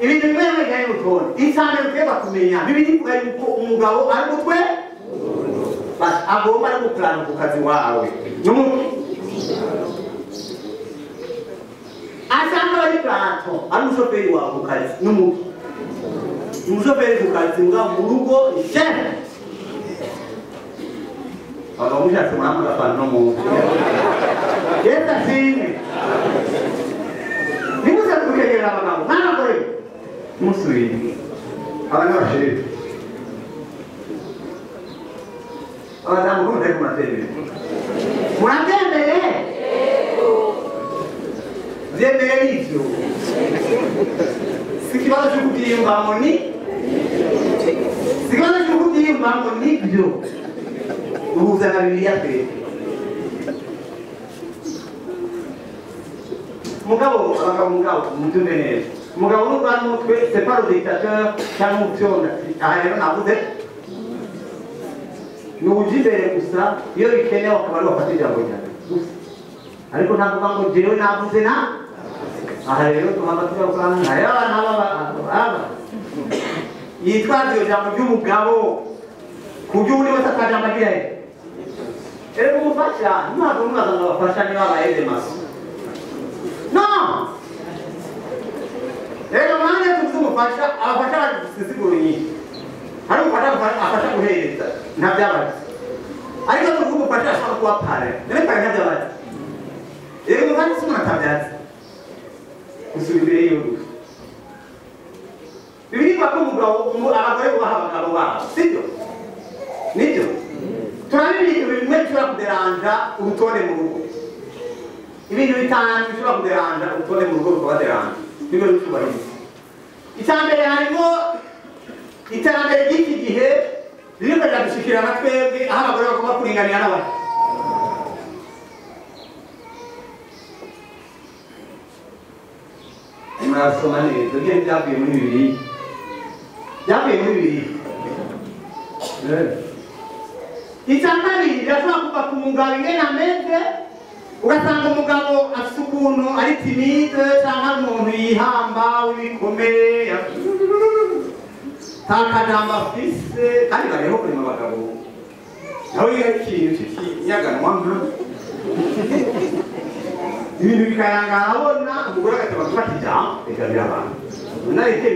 ibintu bimwe bimwe bijyanye n'urutonde icya mbere utegeka kumenya bibiri ivuga yuko umugabo ari umutwe agomba no gupurana ku kazi wawe n'umutwe asanga ari plato ari umushoferi wawe ku kazi n'umutwe umushoferi ku kazi mugabo mu rugo ni chef abagabo mushatse muramugafana no mu nzu Yesu ashimwe nimuze kukenyera abagabo n'abagore musubire aba ni abashefu abadamu ko mutari murabyemeye murabyemeye byemeye nibyo si ikibazo cyo kubyiyumvamo ni si ikibazo cyo kubyiyumvamo nibyo uhuza na Bibiliya pe mugabo abagabo mugabo mubyumve neza umugabo n'urwana umutwe c'est pas le dictateur cyangwa umupyonda aha rero navuze Ni uja imbere gusa iyo bikenewe akaba ariwe afata ijambo rya mbere gusa, ariko ntabwo ngo jewe navuze na aha. Rero tuhava tujya gusanga hariho abantu aba yitwaza iryo jambo ry'umugabo ku buryo undi wese atajambo agira. Rero umufasha ntabwo mubaza ngo abafasha niba abaye maso no. Rero mwanya tuvuze umufasha, abafasha bafite insiguro nyinshi. Hari umufasha afasha guhereza, ntabyabazi, ariko tuvuge umufasha ashobora kuba parrain, nawe parrain ntabyabazi. Rero umufasha si umuntu atabyazi gusubira imbere yiwe gusa. Bibiliya ko umugabo, abagore bubaha abagabo babo, sibyo? Nibyo. Turaba ibintu bimwe bishobora kuderanja urutonde mu rugo, ibintu bitanu bishobora kuderanja urutonde mu rugo rukabaderanja nibyo bitubahiriza. Icya mbere, harimo iterambere ry'iki gihe ririmo riradushikirana twebwe, aho abagore bagomba kuringanira n'abagabo. Murasoma neza ibyo byavuye muri Bibiliya, byavuye muri Bibiliya. Icya kabiri, birashobora kuva ku mugabo ingene ameze, ugasanga umugabo afite ukuntu ari timide cyangwa umuntu yihamba w'ibikomere, nta kajambo afise. Kandi bariho kurema abagabo nawe iyo ikintu cy'ikinyaganwa nka ibintu bikayangara, abona umugore agateba gufata ijambo, reka birabantu unareke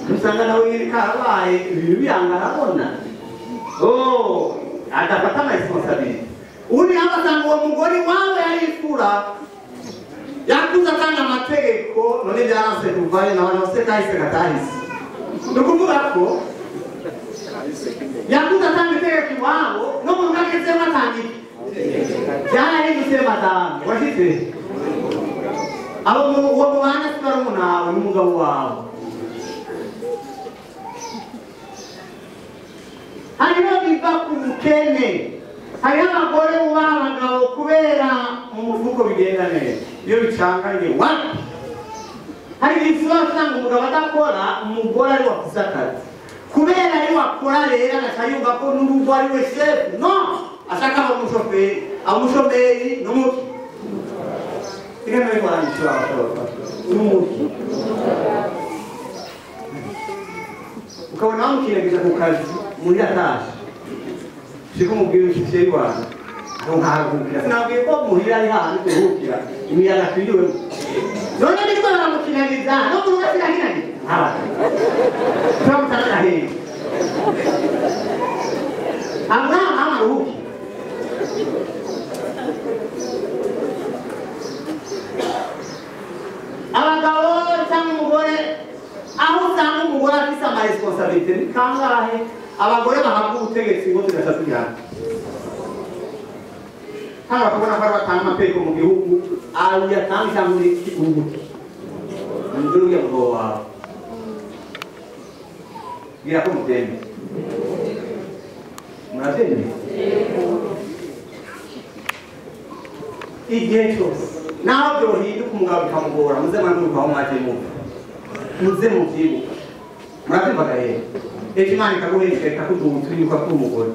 usanga nawe nyine karabaye, ibintu biyangara, abona oh adafata ama responsabilité. Ubundi nawe asanga uwo mugore wawe yari imfura, yakuze atanga amategeko, none byaranse kuvayo nawe se kahise katahise. Ni ukuvuga ko yakuze atanga itegeko iwabo, no mu rugo agezemo atanga iki? Byarahindutse madamu washize abo uwo mubana si barumuna wawe n'umugabo wawe. Hariho biva ku bukene. Hariho abagore bubaha abagabo kubera mu mufuko bigenda neza, iyo bicanganye wapi. Hari igihe usanga umugabo adakora, umugore ari wakoze akazi. Kubera ari wakora rero, agaca yumva ko n'urugo ari we shefu. No ashaka aba umushoferi, aba umushomeri n'umuki n'umuki, ukabona bamukirengeje ku kazi muri atashe shiko umubwira ushyikiye iwawe ntuhahukira. Sinabwiye ko muhira ari hahandi turuhukira imiyaga twiriwemo? None nitwo baramukinaniza no mu rugo sinakinaniza turamutanga hehe amwana amaruhuki. Abagabo cyangwa umugore, aho usanga umugore afise ama responsabilité, ni kangahe abagore bahabwa ubutegetsi ngo tugaca tujyana hano bakabona ko ari batanga amategeko mu gihugu, uyatanga cyangwa uriki ubuki umugore uriya mugabo wawe bwira ko mubyemeye? Murabyemeye? Igihe cyose naho byohinduka umugabo bikamugora, muze mwibuka aho mwaje muva, muze mubyibuka. Murabyumvaga rero, ejo Imana ikaguhesha ikakuduha uribuka ko umugore.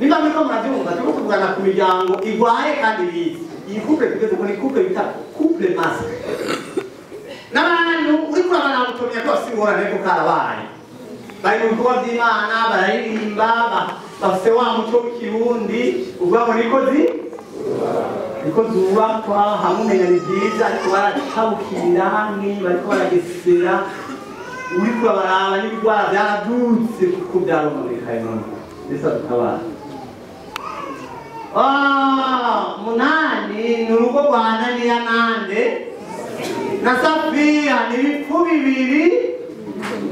Niba muriko murabyumva, turiko tuvugana ku miryango igwaye kandi bizi. Iyi couple tugeze ubu ni couple bita couple masque, n'abantu uriko urabaramutomya ko bafise ingorane ko karabaye. Bari mu bikorwa by'Imana, bararirimba, bafise wa muco w'ikirundi uvuga ngo niko zi niko zubakwa hamwe, umenya ni byiza, ariko baratabukira hamwe, bariko baragesera, uriko urabaraba n'ibigwara byaradutse kuko byarononekaye. None mbese dutabara. Munani ni urugo rwa Ananiya nande na Safira. Ni ibipfu bibiri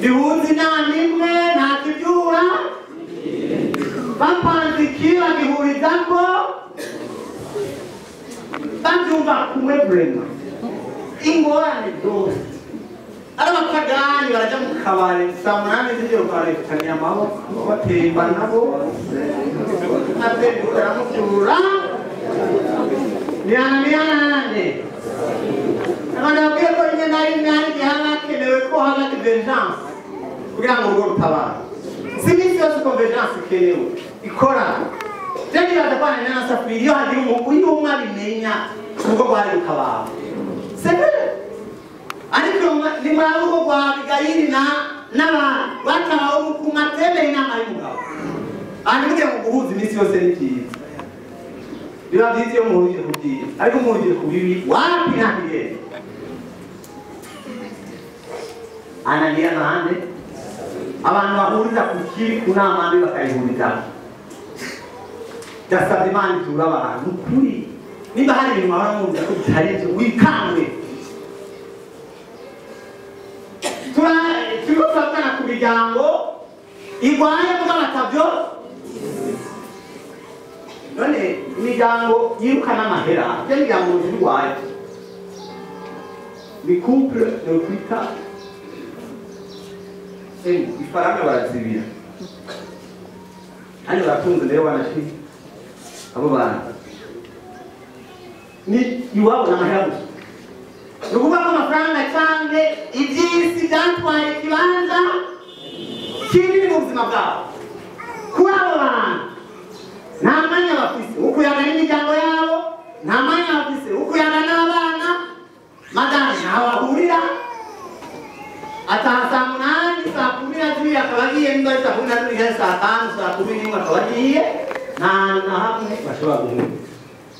bihuza inama imwe, nta kibyura bapanze iki bagihurizako babyumva kumwe. Vraiment ingorane zose ari abapagani barajya mu kabari saa 8 z'ijoro, barekanye amaboko, batembana bose, aramucyura. Ni Ananiya nande. Abantu babwiye ko rimwe na rimwe hari igihe haba hakenewe ko haba divergence kugira ngo urugo rutabare. Si iminsi yose convergence ikenewe ikora. Je nibaza ko Ananiya na Safira iyo hagira iyo umwe abimenya urugo rwari rukabaho. C'est vrai. Ariko ni muri urugo rwa Abigayili n'abantu batabaho ku matemera inama y'umugabo. Hanyuma ugiye mu guhuza iminsi yose ni byiza. Biba byiza iyo muhurije ku byiza, ariko muhurije ku bibi wapi nta kigenda. Ananiya nande abantu bahuriza ku kibi ku nama mbi bakayihurizaho. Ndasabye Imana itura abantu ukuri. Niba hari ibintu wahora mwumva ko bitari byo, wikange. Turiko turavugana ku miryango igwaye muga batavyo. None imiryango yirukana amahera, iyo miryango irwaye ni couple nokwita ifaranga barazibira kandi baratunze rero banashize abo bantu ni iwabo n'amahera gusa. Ni ukuvuga ko amafaranga canke ivy'isi vyatwaye ikibanza kinini mu buzima bwabo. Kuri abo bantu nta mwanya bafise wo kuyaga n'imiryango yabo, nta mwanya bafise wo kuyaga n'abana. Madame ntaho bahurira, ataha saa 8, saa 12 akaba agiye, nimba ari saa 12 cyangwa saa 5, saa 11 akaba agiye. Nta na hamwe bashobora guhurira.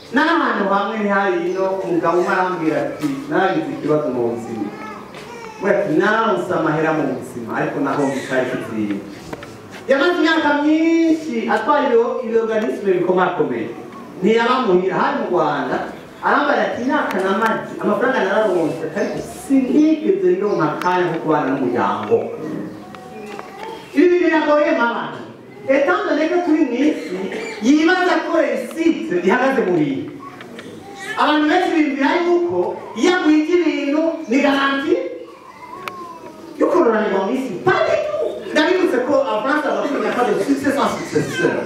N'ahantu hamwe ntihari ino. Umugabo umwe arambwira ati naragize ikibazo mu buzima, we ati naronse amahera mu buzima ariko naho bitari kiziye. Yamaze imyaka myinshi atwara ibiorganisme bikomakomeye, ntiyaba muhira hari mu Rwanda. Arambara ati imyaka namaze amafaranga nararonse ariko sinigeze ndonka akanya ko kubana n'umuryango. Ibi bintu biragoye mama. Étant donné ko turi mu isi yibaza ko réussite ihagaze mu bintu, abantu benshi biyumvira yuko iyo agwije ibintu ni garantie yo kororanirwa mu isi. Pas du tout. Ndabibutse ko abafaransa bavuga ko de succès sans successeur.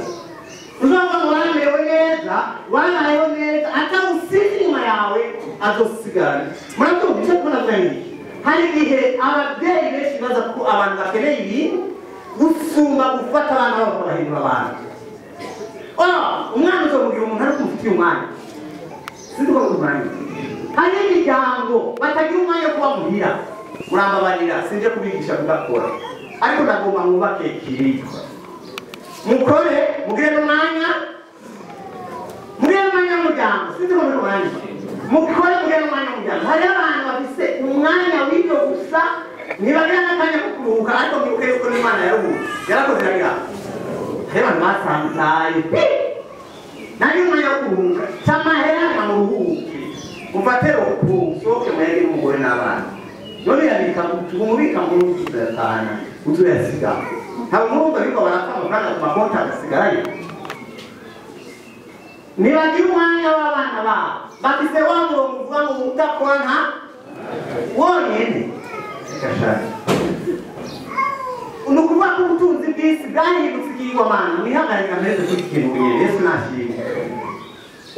Ushobora kuba waramerewe neza, warabayeho neza, atawusize inyuma yawe azosigara. Murabyumva icyo kubona avuga ni iki? Hari igihe ababyeyi benshi baza ko abantu bakeneye ibintu gusumba gufata abana babo bakabahindura abantu. Umwana uzomugira umuntu ariko umufitiye umwanya. Sinzi ko mutumanye. Hari imiryango batagira umwanya wo kuba muhira. Murambabarira sinje kubigisha kudakora, ariko ndagomba mwubake ikiribwa. Mukore mugire n'umwanya, mugire n'umwanya w'umuryango. Sinzi ko mutumanye. Mukore mugire n'umwanya w'umuryango. Hari abantu bafise umwanya w'ibyo gusa, ntibagira n'akanya ko kuruhuka, ariko mwibuke yuko n'Imana yaruhutse, yarakoze iragira. Hari abantu basanzaye pe, nari umwanya wo kuruhuka, c'amahera nka muruhuke, mufate uku usohoke muyage n'umugore n'abana. None yabika umubika ngo uzayatahana uzayasiga. Ntabwo murumva yuko barapfa amafaranga ku makonti agasigarayo. Ntibagira umwanya w'abana babo, bafise wa murongo uvuga ngo udakora nta wonyene. Ni ukuvuga ko ubutunzi bw'isi bwahindutse ikigirwamana. Mwihagarika meze kuri iki kintu nyene, Yesu nashimwe.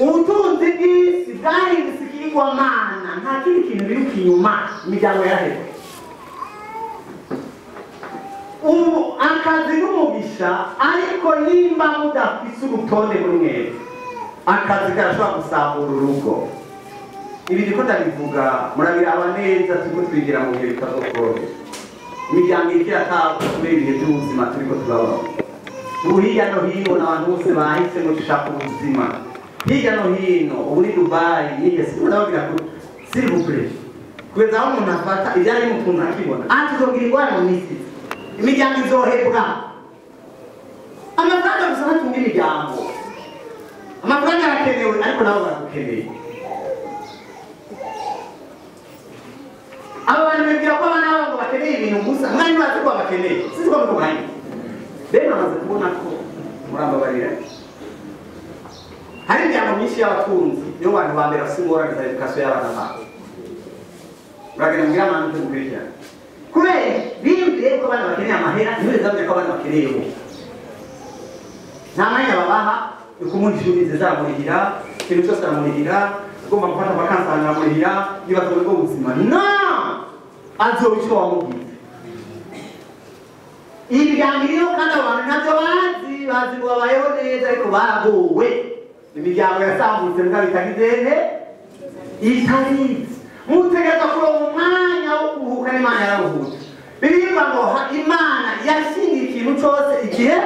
Ubutunzi bw'isi bwahindutse ikigirwamana, nta kindi kintu biruka inyuma, imiryango yaraheze. Ubu akazi n'umugisha, ariko nimba mudafise urutonde muri mwebwe, akazi karashobora gusambura urugo. Ibi ndiko ndabivuga murabiraba neza, turiko twigira mu bihe bitazokorohera. Imiryango iriko iratabwa kubera ibihe by'ubuzima turiko turabaho. Ubu hirya no hino abantu bose bahisemo gushaka ubuzima. Hirya no hino, ubu ni Dubai, nihe sinzi ndababwira ko s'il vous plaît. Kugeza aho umuntu afata ivyari bimutunze akibona. Ah, tuzogira ingorane mu misi. Imiryango izohebwa. Amafaranga gusa ntatunga imiryango. Amafaranga arakenewe ariko nabo baragukeneye. Aba bantu bibwira ko abana babo ngo bakeneye ibintu gusa, mwari bazi ko babakeneye. Sinzi ko mutumanye. Rero namaze kubona ko murambabarira. Hari imiryango myinshi y'abatunzi nibo bantu ba mbere bafise ingorane za education y'abana babo. Muragenda mugira amahane mukurikirana. Kubera biyumviye ko abana bakeneye amahera, ntibigeze bamenya ko abana bakeneye ubu. Nta mwanya babaha, ni kumuha ishuri nziza aramurihira, ikintu cyose aramurihira, ugomba gufata vakansi aramurihira, niba atabona ubwo buzima. No! Azoba icyo wamubwiye. Imiryango iriho kandi abantu ntabyo bazi, bazi ngo babayeho neza ariko baragowe. Imiryango yasambutse mbwa bitagizene itabizi. Mutegerezwa kuronka umwanya wo kuruhuka n'Imana yararuhutse. Bibiliya ngo Imana yashingiye ikintu cyose igihe,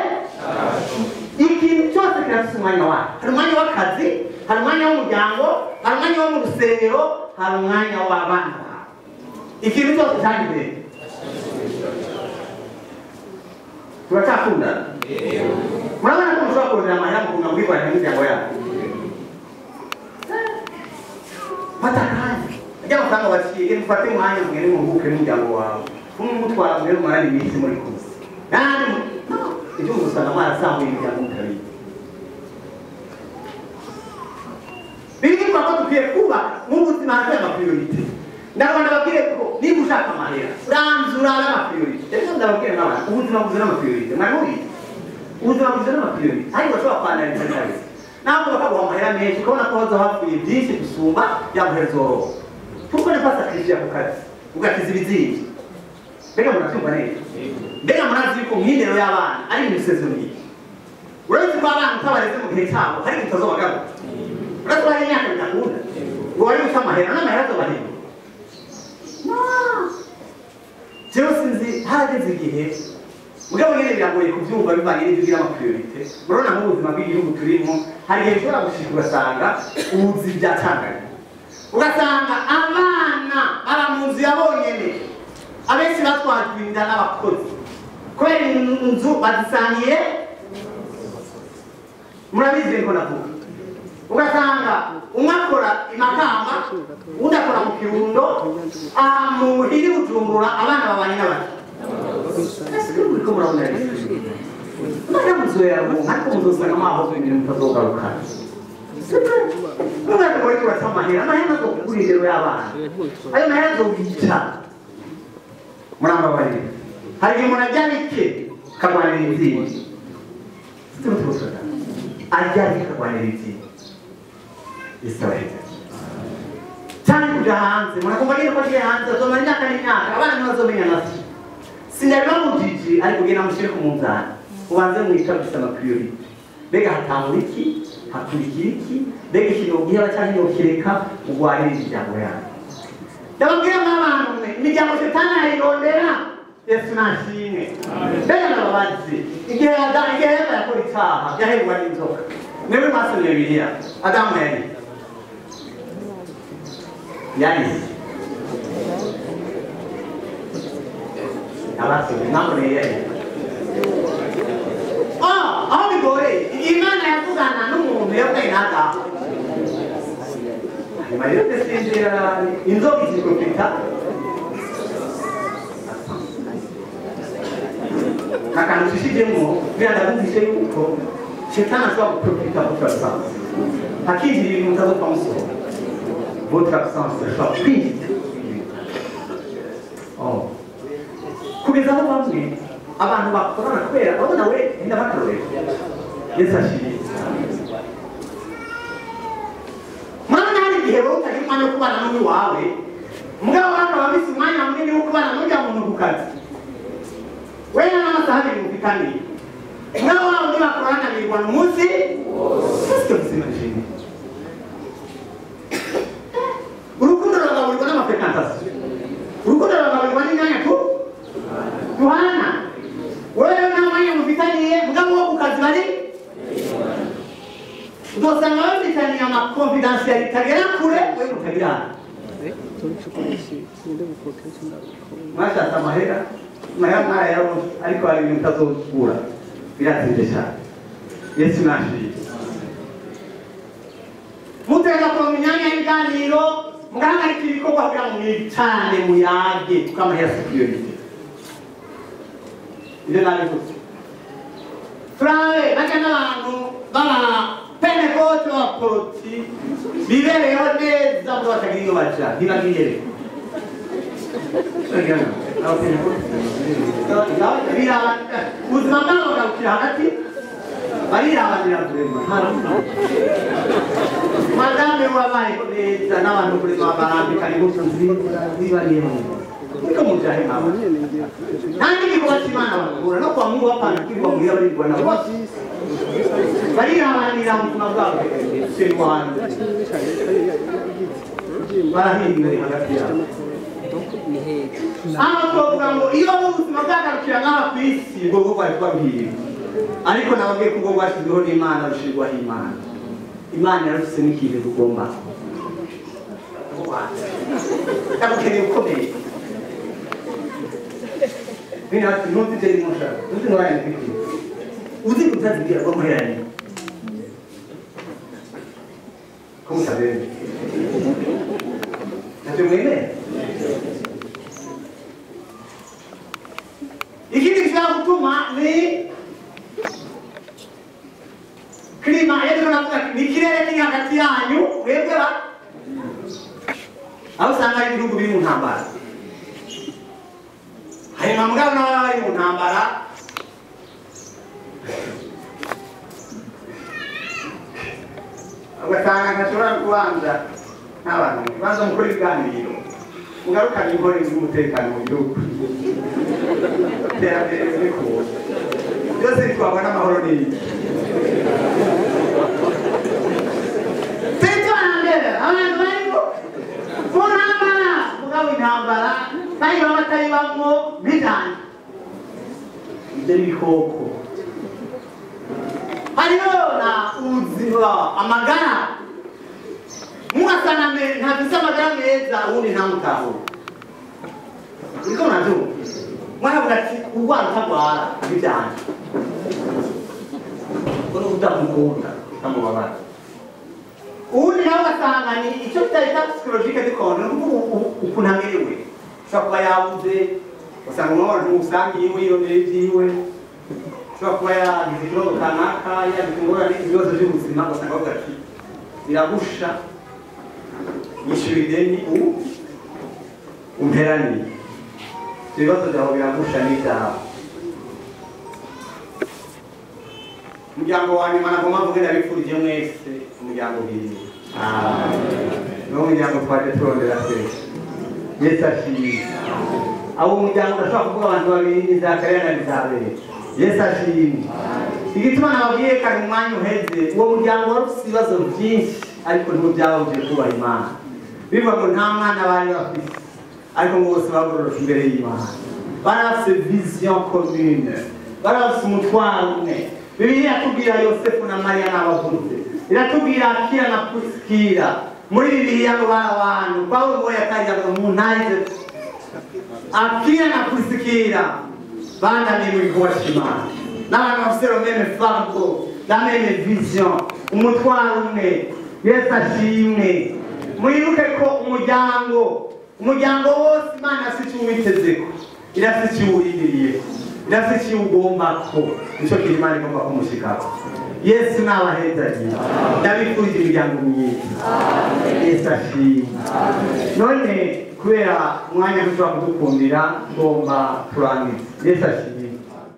ikintu cyose kirafise umwanya wayo. Hari umwanya w'akazi, hari umwanya w'umuryango, hari umwanya wo mu rusengero, hari umwanya w'abana bawe. Ikintu cyose cyagize. Turacyakundana? Murabona ko mushobora kurondera amahera mukunda mubikora n'imiryango yanyu. Fata akanya. Ajya amafaranga waciye, mufate umwanya mugende muruhuke n'umuryango wawe. Kumutwara mugende mumarane iminsi muri kumwe. Nandi ibyo muzosanga mwarasambuye imiryango mutabizi. Bibiliya ko dukwiye kubaka mu buzima hanze y'amapriorite. Ndabona babwire ko niba ushaka amahera uranzura n'amapriorite. Rero ndababwire n'abantu ubuzima buzira amapriorite. Mwari ubuzima buzira amapriorite ariko bashobora kwanariza neza. Ntabwo bakaguha amahera menshi ukabona ko haza hapfuye byinshi gusumba ya mahera uzoroha. Kuko ni sacrifice ku kazi ugakiza ibizingi. Mbega murabyumva neza? Mbega murazi yuko mw'indero y'abana ari ibintu sezoniye. Uretse ko abana utabareze mu gihe cyabo hari ibintu utazobagaruka. Uretse ko hari imyaka bidakunda ngo wari guca amahera n'amahera azobahindura. Jewe sinzi harageze igihe mugabo nyene biragoye kuvyumva bivanye n'ivyo ugira amapriorite. Murabona nk'ubuzima bw'igihugu turimo hari igihe ushobora gushika ugasanga ubuzi byatanganye, ugasanga abana baba mu nzu ya bonyene, abenshi batwajwe inda n'abakozi kubera inzu bazisangiye. Murabizi niko navuga. Ugasanga umwe akora imakamba undi akora mu Kirundo, aha muhiri Bujumbura abana babanye n'abandi. Ese muriko murabona mwana muzoyaronka ariko muzosanga mwahoze ibintu mutazogarukana. Mwana muriko uraca amahera, amahera azokugura indero y'abana, ayo mahera azobica. Murambabarira, hari igihe umuntu arya bike akagwanira intsinzi. Arya bike akagwanira intsinzi. Cyane kuja hanze, murakumva nyine ko agiye hanze azomara imyaka n'imyaka abana ntibazomenya na se. Sinabibabujije ariko genda mushyire ku munzani ubanze mwica gusa amapriorite. Mbega hatangura iki, hakurikira iki, mbega ikintu wogiheba cyangwa nokireka, ugwanire imiryango yawe. Ndababwira mw'abantu mwe, imiryango shetani arayirondera. Yesu nashimwe. Mbega ndababaze, igihe Eva yakora icyaha yaherwa n'inzoka. Mwebwe mwasomye Bibiliya, Adamu yari abasomye mwaboneye yari aho bigoreye igihe Imana yavugana n'umuntu yavuganye na Adamu. Hanyuma rero ndasinzira inzoka iziprofita akantu ushishijemo kugira ndabumvise yuko shetani ashobora guprofita votre absence, hakinjira ibintu mutazopfa musohora. Votre absence ishobora kwinjira. Kugeza aho bamwe abantu bakorana kubera urabona we ndabakarorero. Yesu ashimwe. Murabona hari igihe wowe utagira umwanya wo kubana n'undi wawe, mugabo wawe akaba afise umwanya munini wo kubana n'urya muntu ku kazi. Wewe n'amasaha abiri mufitaniye, mugabo wawe undi bakorana birirwana umunsi wose. Vous imaginez? Urukundo ruragaburirwa n'amafrequentation, urukundo ruragaburirwa n'imyanya tu duhana. Wewe nta mwanya mufitaniye, mugabo wo ku kazi bari uzosanga bafitaniye amaconfidentialité agera kure, wewe mutagira. Mwashatse amahera, amahera mwarayaronse ariko hari ibintu mutazokura, biratsinze cyane. Yesu nashimwe. Muteza kuronka imyanya y'ibiganiro, mugahagarika ibikorwa kugira ngo mwicane muyage, kuko amahera si priorite. Ibyo nabivuze. Turabe bajya n'abantu b'abapentekote b'abaporoti bibereyeho neza ngo batagira iyo baja, ntibagire. Ubuzima bwabo bugarukira hagati, barirabanira kurema. Madame wabayeho neza n'abantu kurema barambikana imbuto nziza zibariyemo. Niko mujahe mama. Nandi gikorwa cy'Imana bakura no kwa Mungu hapana kirwa muhira barirwa na bose. Bariharanira mu buzima bwabo. Sirwanda. Barahindura hagati yabo. Hano twavuga ngo iyo ubuzima bwagarukira nk'aha ku isi ubwo bwo bwari bwabwiriwe. Ariko nababwiye ko ubwo bwashyizweho n'Imana bushyirwaho Imana. Imana yarufise n'ikintu rugomba. Ndagukeneye ukomeye. Bina ntuzi ibyo arimo nshaka, ntuzi ingorane mfite. Uzi kutazibwira ko muheranye. Ko mutabemeye. Ntacyo mwemera. Ikindi gishobora gutuma ni klima, iyo navuga ni ikirere kiri hagati yanyu mwebwe ba aho usanga ari ibihugu biri mu ntambara. Hanyuma mugabo n'ababa bari mu ntambara ugasanga ntashobora kubanza n'abantu banza mukora ibiganiro mugarukane inkore z'umutekano mu gihugu. Iterambere riri kuza byose bitwabona amahoro n'iki. Teritwari abantu barimo mu ntambara mugabo intambara bayibamo batayibamo bijanye ibyo ni ibikoko. Hariho na ubuzima amagara mugasanga ntafise amagara meza ubundi ntamutahure. Niko murabyumva mwaravuga ati urwara utagwara ntibyanje ubwo ni ubutamukunda utamubabara. Ubundi nawe ugasanga ni icyo tutahita psychologique dukonde ni ukuntu amerewe. Ushobora kuba yabuze ugasanga umubabaro ntiwusangiye iwe yirondera ibyiwe. Ushobora kuba yagize ikibazo kanaka yagize ingorane ibibazo by'ubuzima ugasanga bavuga ati biragusha yishyura ideni umperaniye. Ibibazo byawe biragusha n'ibyawe. Umuryango wa nyuma nagomba mvuge ndabifurije mwese umuryango mwiza. Niwo muryango twaje turondera twese. Yesu ashimwe. Abo umuryango udashobora kuvuga abantu babiri ni Zakariya na Elizabeti. Yesu ashimwe. Igituma nababwiye kare mu mwanya uheze uwo muryango wari ufite ibibazo byinshi ariko ntibyababujije kubaha Imana. Bivuga ngo nta mwana bari bafite ariko ngo bose bagororoka imbere y'Imana. Bari bafite vision commune, bari bafite umutwaro umwe. Bibiliya iratubwira Yosefu na Mariya n'abavuze, iratubwira Akira na Priskila. Muri Bibiliya ngo bari abantu Pawulo ngo yatangira ngo muntahize Akira na Priskila bandamiye mu gikorwa cy'Imana. N'abantu bafite le même fardeau, la même vision, umutwaro umwe. Yesu ashimwe. Mwibuke ko umuryango wose Imana afite icyo uwitezeko, irafite icyo uwurindiriye, irafite icyo ugomba ko nicyo kintu Imana igomba kumushikako. Yesu nabahezagiye ndabifurije imiryango myiza. Yesu ashimwe. None kubera umwanya ntushobora kudukundira ngomba turangize. Yesu ashimwe.